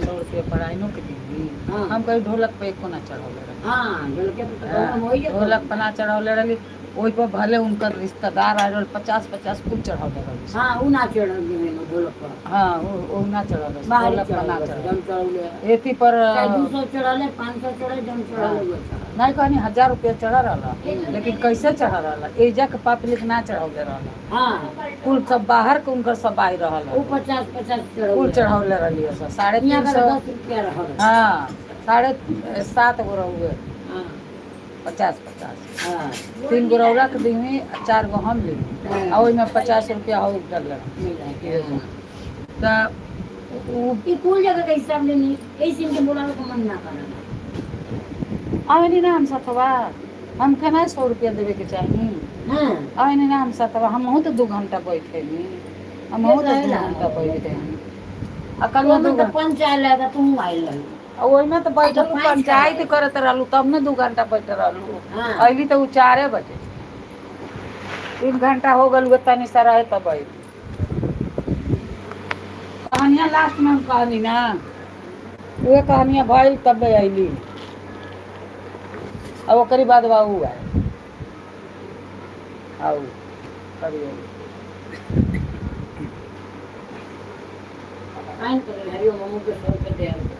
B: 100 रुपया पढ़ाइनो के दिली।
F: हाँ।
B: हम कहीं ढोलक पे एको ना चढ़ौले रही।
F: हाँ ढोलक पे तो हो ही
B: ढोलक पर ना चढ़ौले रही ओहि पर भले उनकर रिश्तेदार आयल रहल 50-50 कुल चढ़ौले रही।
F: हाँ उ ना चढ़ौले ढोलक पर।
B: हाँ वो ना चढ़ौले ढोलक पर ना
F: चढ़ौले
B: एथी पर
F: 200 चढ़ौले 500 चढ़े जम चढ़ौले
B: नहीं कहनी 1000 रुपया चढ़ रहा लेकिन कैसे चढ़ रहा एजा के पब्लिक ना चढ़ौले रहा।
F: हाँ
B: कुल सब बाहर के उनकर सब आई रहल
F: वो 50-50 चढ़ौले
B: कुल चढ़ौले रही है 350
F: रुपया रहल।
B: हाँ 7.5 गो रहुए।
F: हाँ
B: 50-50
F: हाँ
B: 3 गो रौरा के दी 4 गो हम ली और ओहिमे 50 रुपया हो डल
F: तो कुल जगह के हिसाब लेनी ऐसे इनके बोलावे को मन ना करना।
B: आवेनी ना हम सतवा, हम केना 100 रुपया देवे के चाही।
F: हां
B: आवेनी ना हम सतवा, हमहू तो 2 घंटा बैठे नी, हमहू तो 2 घंटा बैठे हैं। आ कल
F: ओमे तो पंचायत लगा तू आइल रही।
B: आ ओइमे तो बैठल पंचायत करत रहलू तब ने 2 घंटा बैठल रहलू।
F: हां
B: अइली तो 4 बजे, 3 घंटा हो गल तनी सा रहे तब अइली। कहानियाँ लास्ट में हम कहनी ना, उहे कहानियाँ भइल तब अइली। अब ओकरी बाद बाबू आए आऊ करी
F: काइन करे हरिओम मम्मू के 100 रुपया दे।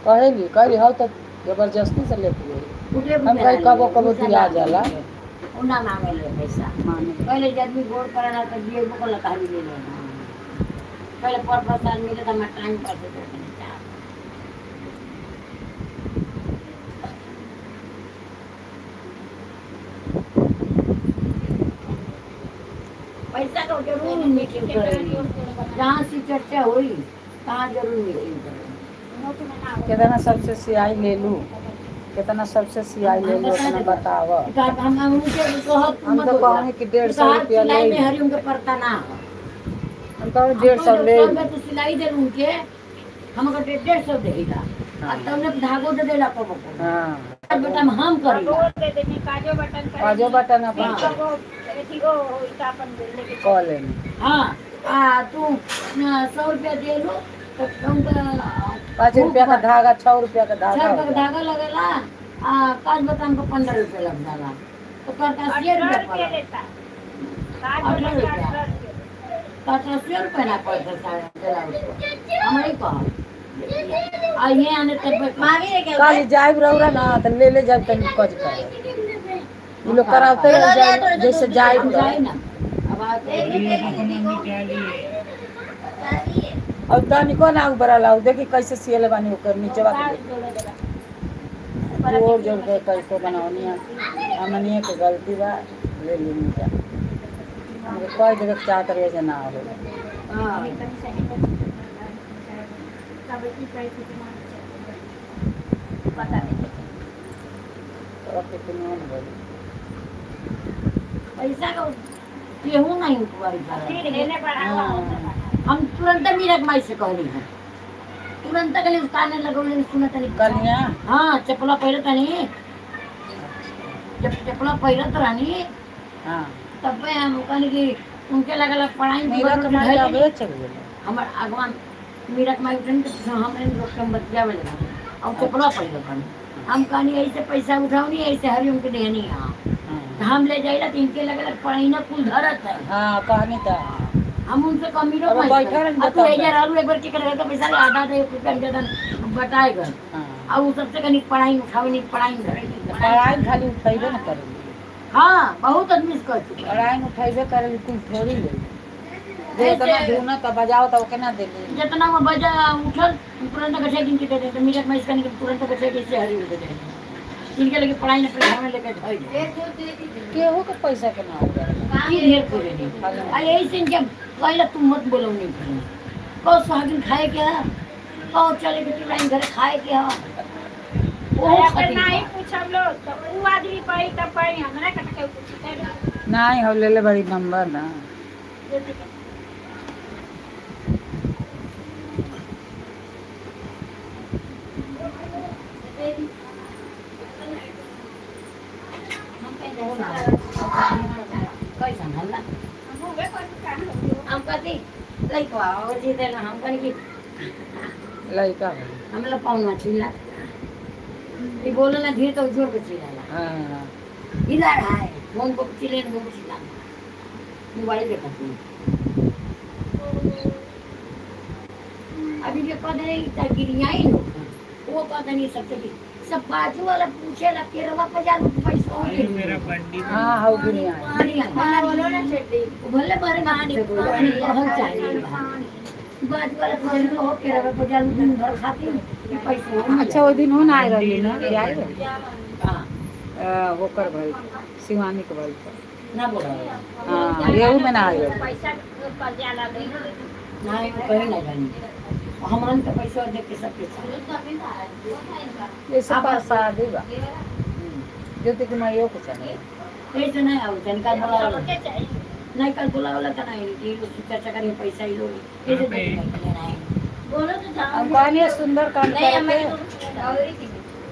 B: कहेली कही हौ तो जबरदस्ती से लेके गई। हम कहीं कबो कबो दिया जाला,
F: उना मांगे ले पैसा। पहले जब आदमी गोड़ करला तो दिए को लतारी ले ले। पहले पर पर साल मिले तो मैं टाइम पास होते नहीं। पैसा तो जरूर मीटिंग करेंगे, जहाँ से चर्चा हुई तहाँ जरूर मीटिंग करेंगे।
B: कितना सबसे सियाई ले लूँ, कितना सबसे सियाई ले लूँ अपना बताव।
F: हम उनके कहत
B: हम तो कहने कि 150 रुपया ले
F: में हरिओम के पड़ता ना।
B: हम कहो 150 ले
F: तो सिलाई दे उनके, हम अगर 150 देगा और तुमने धागो दे देला को। हां बेटा हम करी
A: काजो बटन,
B: काजो बटन अपन कॉल लेने।
F: हां आ तू 100 रुपया दे लो तो तुम
B: 5 रुपया का धागा, 6 रुपया का धागा,
F: 6 रुपया का धागा लगेला। आ काज बटन को 15 रुपया लग जाला तो करता 80 रुपया
A: लेता। काज
F: रुपया 80 रुपया ना पैसा देला उसको। हमारे कहा आ ये आने तब
C: मांगे के
B: काली जाइब रौरा ना त ले ले जाब तनी कज कर इ लोग करावते जाए जैसे जाइब
F: जाए ना। अब आ
B: अब तनी को ना उबरला देखी कैसे सियले बानी ओकर नीचे बा जोड़ जोड़ के कैसे बनावनी है। हमनी के गलती बा ले लेनी जा, हमके कह देवे के चाहत रहे जे ना हो।
F: हां
A: पता नहीं
B: तो कितने बोली
F: पैसा का केहू नहीं उठवाई। हम तुरंत मीरा के माई से कहली है, तुरंत कहली काने लगौले सुनत नहीं
B: कन्या।
F: हां चपला पहिरत नहीं, जब चपला पहिरत रहनी
B: हां
F: तब हम कहनी कि उनके लगल पढ़ाई
B: मीरा के माई आवे चल गेल।
F: हमर अगवान मीरा के माई उठन तो हम इन लोग के बतियावे लगा और चपला पहिरत रहनी। हम कहनी ऐसे पैसा उठावनी ऐसे हरिओम के देनी। हां हम ले जाइला तो इनके लगल पढ़ाई ना कुल धरत है।
B: हां कहनी त
F: हम उनसे कमी रो पैसा तू एजा रहलू एक बार के करे तो पैसा आधा दे रुपया ज्यादा बटाए गए। और उ सबसे कनी पढ़ाई उठावनी पढ़ाई धरे
B: पढ़ाई खाली उठाइबे न करे।
F: हां बहुत आदमी से कह चुके
B: पढ़ाई उठाइबे करे कुल थोड़ी ले जितना धुना त बजाओ त ओके ना देली।
F: जितना वो बजा उठल तुरंत गठे गिन के दे दे मीरा में इसका तुरंत गठे के से हरी दे दे इनके लगे पढ़ाई ने पढ़ाई में लेके धई
B: केहू के पैसा के ना हो
F: की ढेर खोले नहीं। आ यही से इनके पहले तू मत बोलो नहीं कहो सुहागिन खाए के है, कहो चले के लाइन घर खाए के है।
A: वो नहीं पूछम लोग तो उ आदमी पई तब पई हमरा के के पूछते
B: नहीं हो ले ले बड़ी नंबर ना।
F: कैसन हल्ला हम कथी लइकवा और जी देना हम कनी कि
B: लइका
F: हम लोग पाउना चिल्ला ई बोले ना धीरे तो जोर के चिल्लाला।
B: हां
F: इधर है फोन को चिल्ले न को चिल्ला मोबाइल देखा तू अभी के कह दे त गिरियाई नो वो कह दे नहीं सबसे भी सब बाजू वाला पूछे ला केरवा पे जा पैसा हो
H: मेरा पंडित।
B: हां हो गिरिया
F: बोलो ना चड्डी भले बारे मानी हम चाहिए बाजू वाला पूछे हो केरवा पे जा दिन भर खाती पैसा।
B: अच्छा वो दिन हो ना आए रही ना याद
F: हां
B: वो कर भाई शिवानी के भाई
F: ना बोला।
B: हां येहू में ना आए
A: पैसा कर्जा लगे
F: ना कहीं ना जानी। हमन के पैसा देख के सबके
B: ये सब प्रसादी बा ज्योति के माइयो के चाहिए
F: कैसे नहीं आउ तनका बोला नहीं कल बोला वाला का नहीं ये लोग चर्चा करेंगे पैसा ही लोग कैसे देख नहीं
A: बोलो तो जाओ
B: हम कहनी सुंदर काम
A: नहीं
B: करके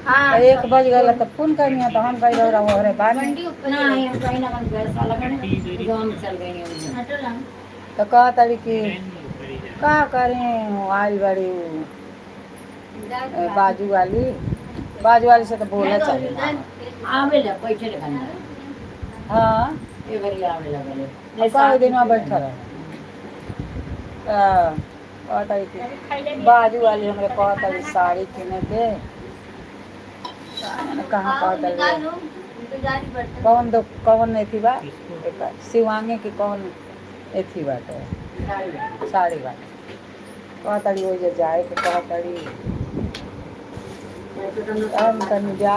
A: हां
B: 1 बज गया तब फोन करनी है तो हम गई रहो रे बानी
F: नहीं हम कहीं ना कहीं गए साला कने जो हम चल गए हैं
B: तो कहता कि का करें आइल बड़ी बाजू वाली से तो बोला चले
F: आवेला पैसे ले खाना
B: हाँ
F: ये भरी आवेला बोले
B: कई दिन में बैठा रहे कहता कि बाजू वाली हमरे कहता कि साड़ी किने के कहाँ कहता कौन दो कौन एथी बा शिवांगे की कौन एथी बाटे साड़ी बाटे कहताड़ी हो जाए के कहताड़ी हम तनी जा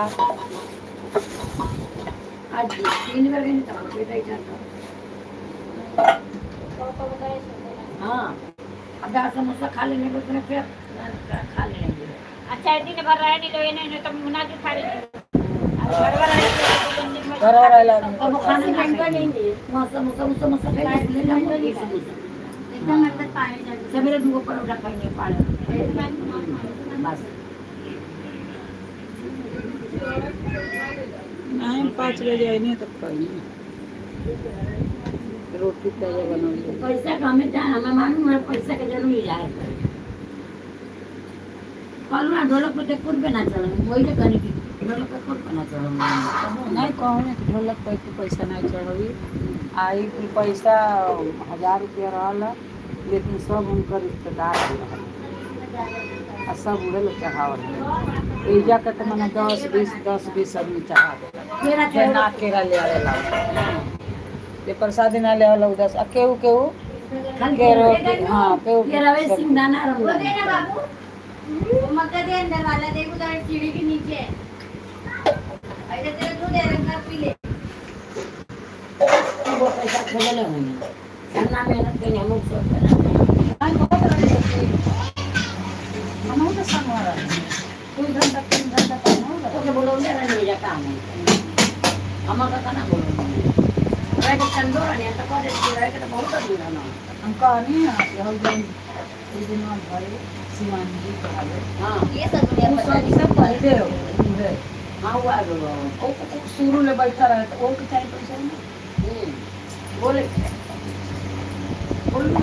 F: आज 3 बार गई तो बेटा ही जाता हां अब दाल समोसा खा लेने को इतना फिर खा लेंगे।
A: अच्छा दिन भर रह नहीं लो नहीं तो मुना जो खा लेंगे
B: घर वाला
F: अब खाना नहीं समोसा समोसा खा ले लेंगे
A: एकदम अंदर पानी डाल
F: सवेरे दूगो परोठा खाइने पानी बस
B: नहीं 5 बजे आई नहीं तब खाई रोटी ताजा बनाऊंगी।
F: पैसा का हमें जाए हमें मालूम है पैसा के जरूरी जाए कल ना ढोलक पे कुछ पे ना चलो वही तो करने की ढोलक पे कुछ पे ना चलो
B: नहीं कहूँ कि ढोलक पे पैसा नहीं चढ़ी आई कि पैसा 1000 रुपया रहा लेकिन सब उनकर रिश्तेदार रहल आ सब उहे लोग चढ़ावल एजा के तो मने 10 20 10 20 आदमी चढ़ा देला ना केरा ले आवेला ये प्रसादी ना ले आवेला उदास आ केहू केहू केरो हां केहू
F: केरा वे सिंगदाना रंग
A: वो देना बाबू वो मक्का दे अंदर वाला देख उधर सीढ़ी के नीचे है ऐसे तेरा दूध है रंग पी ले
F: वो पैसा खोले हुई ना मेहनत के हम लोग सब
B: हम तो संग रहे 2 घंटा 3 घंटा काम हो
F: ओके बोलो ना नहीं जा काम हम का ना बोलो रह के चंदोरा नहीं तो कॉलेज के रह के तो बहुत दूर है ना
B: हम कहनी है कि हम जन इस दिन हम भाई शिवानी जी कहले
F: हां
A: ये सब दुनिया
B: पर सब पहले हो
F: हां वो आ गयो
B: ओ शुरू ले बैठा रहे तो ओ के चाहे पैसा नहीं
F: बोले बोलो ना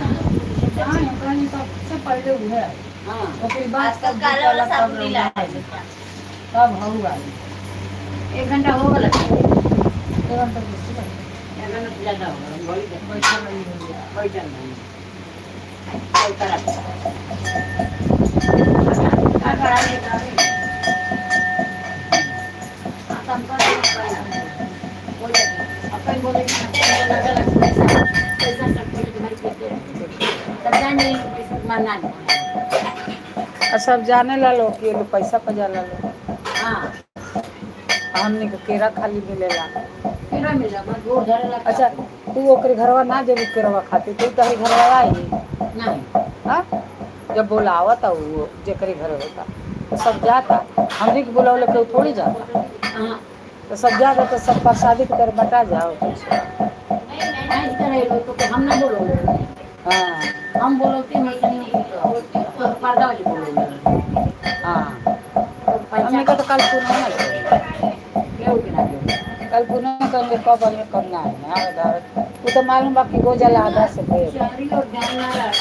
B: हां हम कहनी सबसे पहले हुए है
F: हां
B: ओकरी बाद
A: आजकल काला वाला साबुन नहीं लाया
B: तब हो गया
F: 1 घंटा हो गया
B: 1 घंटा बेसी
F: 1 घंटा ज्यादा हो गया वही
B: बैठा नहीं हो गया
F: बैठा नहीं करा का करा ले का अपन बोले कि लगा लगा पैसा पैसा सब बोले तुम्हारी कहते तब जाने पैसा मानना नहीं
B: सब जाने ला लो कि लोग पैसा पर जाला लो।
F: हां
B: हमने के केरा खाली मिलेला
F: केरा मिला बस गोड़ धरेला।
B: अच्छा तू ओकरे घरवा ना जेबी केरवा खाती तू तहरी घरवा आई
F: नहीं
B: हां जब बोलावत वो जेकरे घर होता तो सब जाता हमने के बुलावले के थोड़ी जाता।
F: हां
B: तो सब जाता तो सब प्रसादी के तरह बटा जाओ।
F: नहीं करे लोग तो हम ना बोलो।
B: हां
F: हम बोलते नहीं तो पर्दा वाली बोलो।
B: हां हमने का तो कल पुनः ना
F: क्यों के ना
B: कल पुनः करेंगे कब आएंगे कब ना आएंगे वो तो मालूम बाकी हो जाला आधा से ढेर
F: शहरी लोग ध्यान ना रहा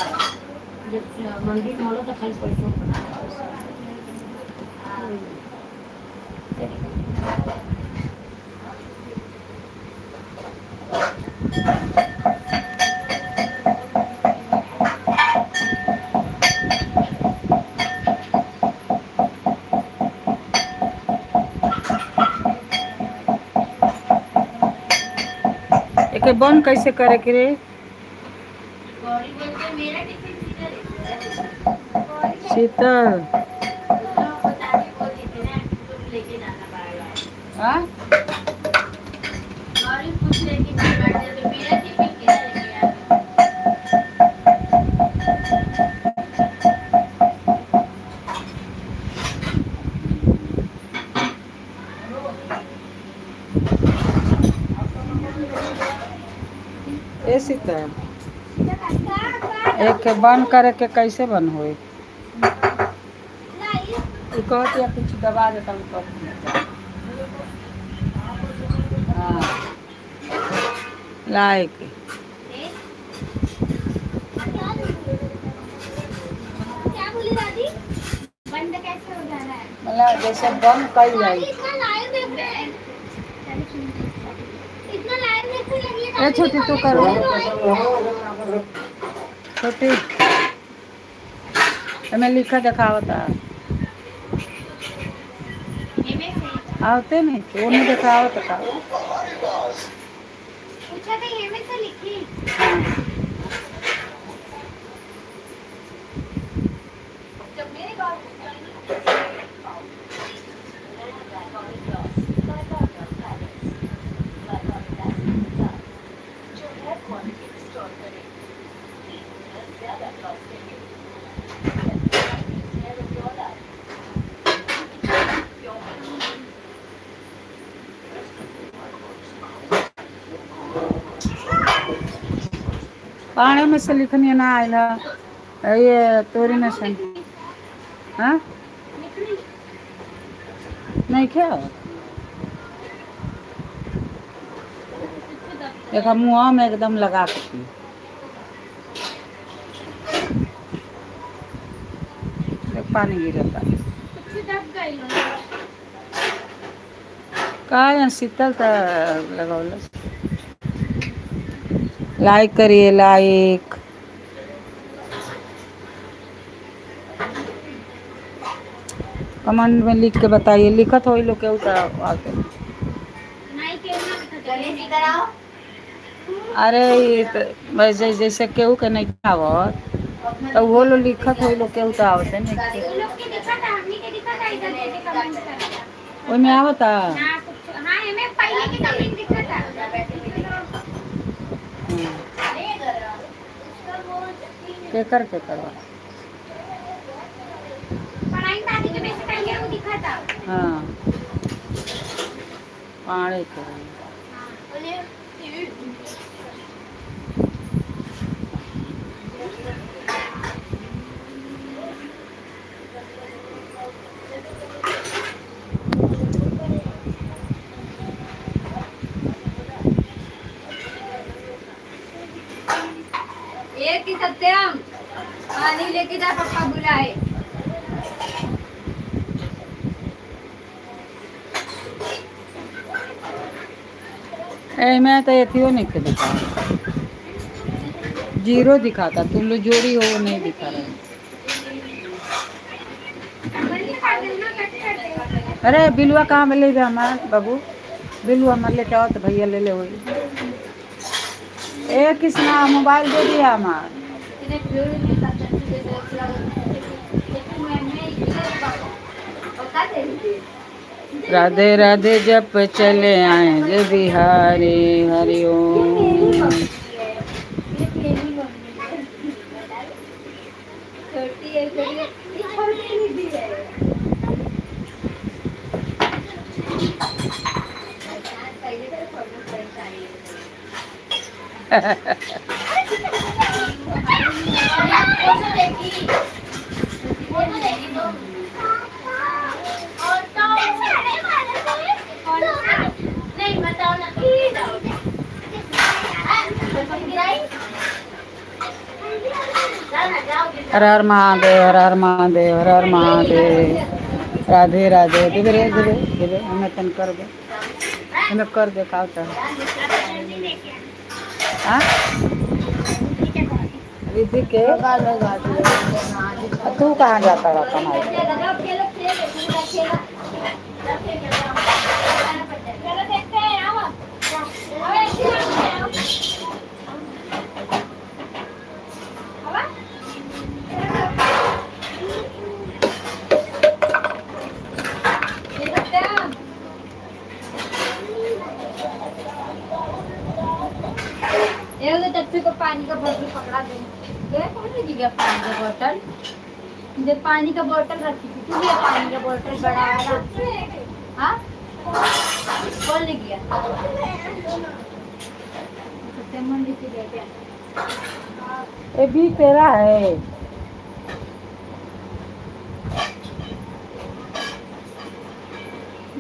F: जब मंदिर में हो तो खाली पैसों
B: एके बंद कैसे करे के रे
A: गौरी बोलते मेरा टिफिन किधर है
B: शीतल
A: लेके जाना पड़ेगा।
B: हां
A: गौरी पूछ रही थी मेरा टिफिन किधर है।
B: ए सीता एक के बंद करे के कैसे बंद होई? कहती है कुछ दबा देता हूँ। हाँ लाइक
A: क्या बोली दादी? बंद कैसे हो जा रहा है?
B: मतलब जैसे बंद कर जाए।
A: इतना लाइव देख रहे हैं, इतना लाइव देखने लगी है।
B: ए छोटी तू करो, छोटी हमें लिखा दिखावता आवते नहीं, वो नहीं दिखावत था।
A: पूछा था ये में से लिखी।
B: हाँ पानी में से लिखनी ना आयला ये तोरी में से। हाँ नहीं क्या देखा मुँह में एकदम लगा के पी। देख पानी गिरता का शीतल लगौल। लाइक करिए, लाइक। कमेंट में लिख के बताइए, लिखत हो लोग के आते। अरे ये तो वैसे जैसे केहू के नहीं आवत तो वो लोग लिखत हो लोग के आवते नहीं। ओमे आवता। केकर केकर
A: पढ़ाई दादी के पैसे पहले वो दिखा था।
B: हाँ पानी के
A: एक ही सत्यम पानी लेके जा, पापा बुलाए।
B: ए मैं तो एथियो नहीं के दिखा, जीरो दिखाता। तुम लोग जोड़ी हो वो नहीं दिखा रहे। अरे बिलुआ कहाँ में ले गया हमारा बाबू? बिलुआ हमारे लेके आओ तो भैया ले ले वही। ए कृष्णा मोबाइल दे दिया हमार। राधे राधे जप चले आए जय बिहारी हरि ओम। हर हर महादेव, हर हर महादेव, हर हर महादेव। राधे राधे। देवे रे देवे देवे हमें तन कर दे, हमें कर दे का होता है। हाँ रिद्धि के तू कहाँ जाता रहता है?
A: को पानी का बोतल पकड़ा दे। कौन लेके गया पानी का बोतल? इधर पानी का बोतल रखी थी, तू लिया पानी का बोतल बड़ा वाला। हाँ कौन ले गया?
B: ए बी तेरा है।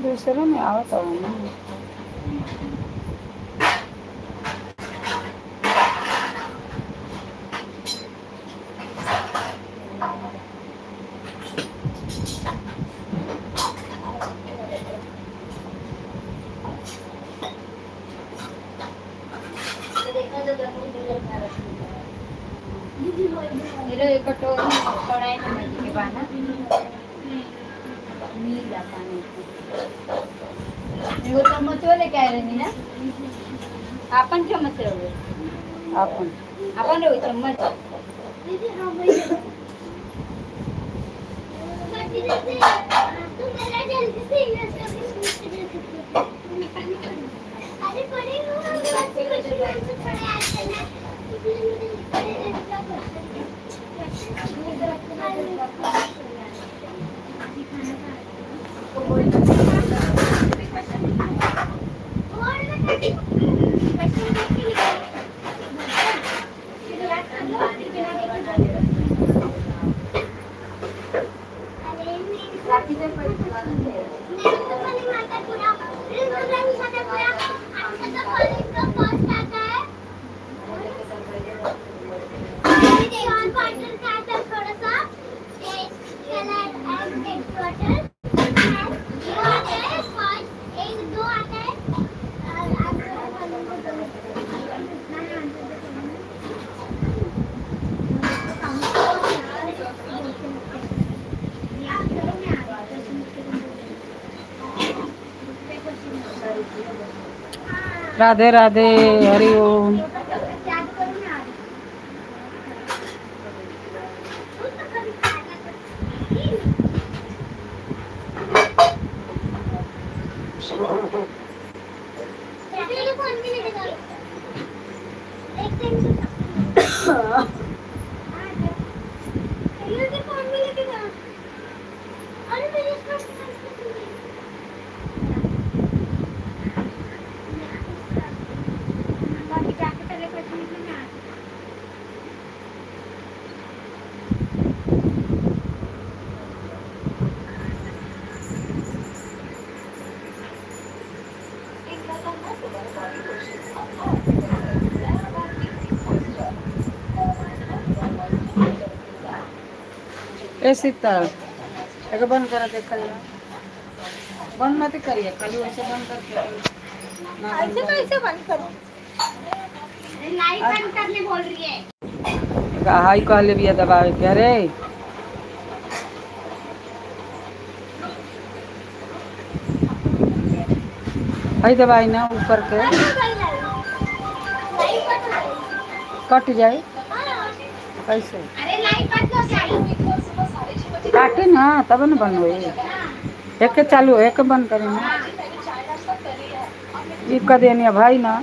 B: दूसरे में आवत हो ना।
A: नीला पानी एगो चम्मचो लेके आए रही ना। आपन चम्मच रहो,
B: आपन
A: आपन रहो चम्मच।
H: दीदी हां भैया तुम मेरा जल्दी से इंग्लिश का अरे पढ़ेंगे बच्चे को थोड़े याद करना इसलिए मुझे लिखना
B: राधे राधे, हरि ओम। ए सीता, एक बंद करा देखल जा। बंद मत करिए, खाली वैसे बंद करके
H: ऐसे कैसे बंद करूं? लाइट बंद करने बोल रही है।
B: हाई कहले बिया दबावे के। अरे हाई दबाई ना ऊपर के कट जाए कैसे?
H: अरे लाइट बंद हो जाए,
B: काटे ना तब न बंद होई। एक के चालू एक के बंद करी ना। ये का देनी है भाई ना।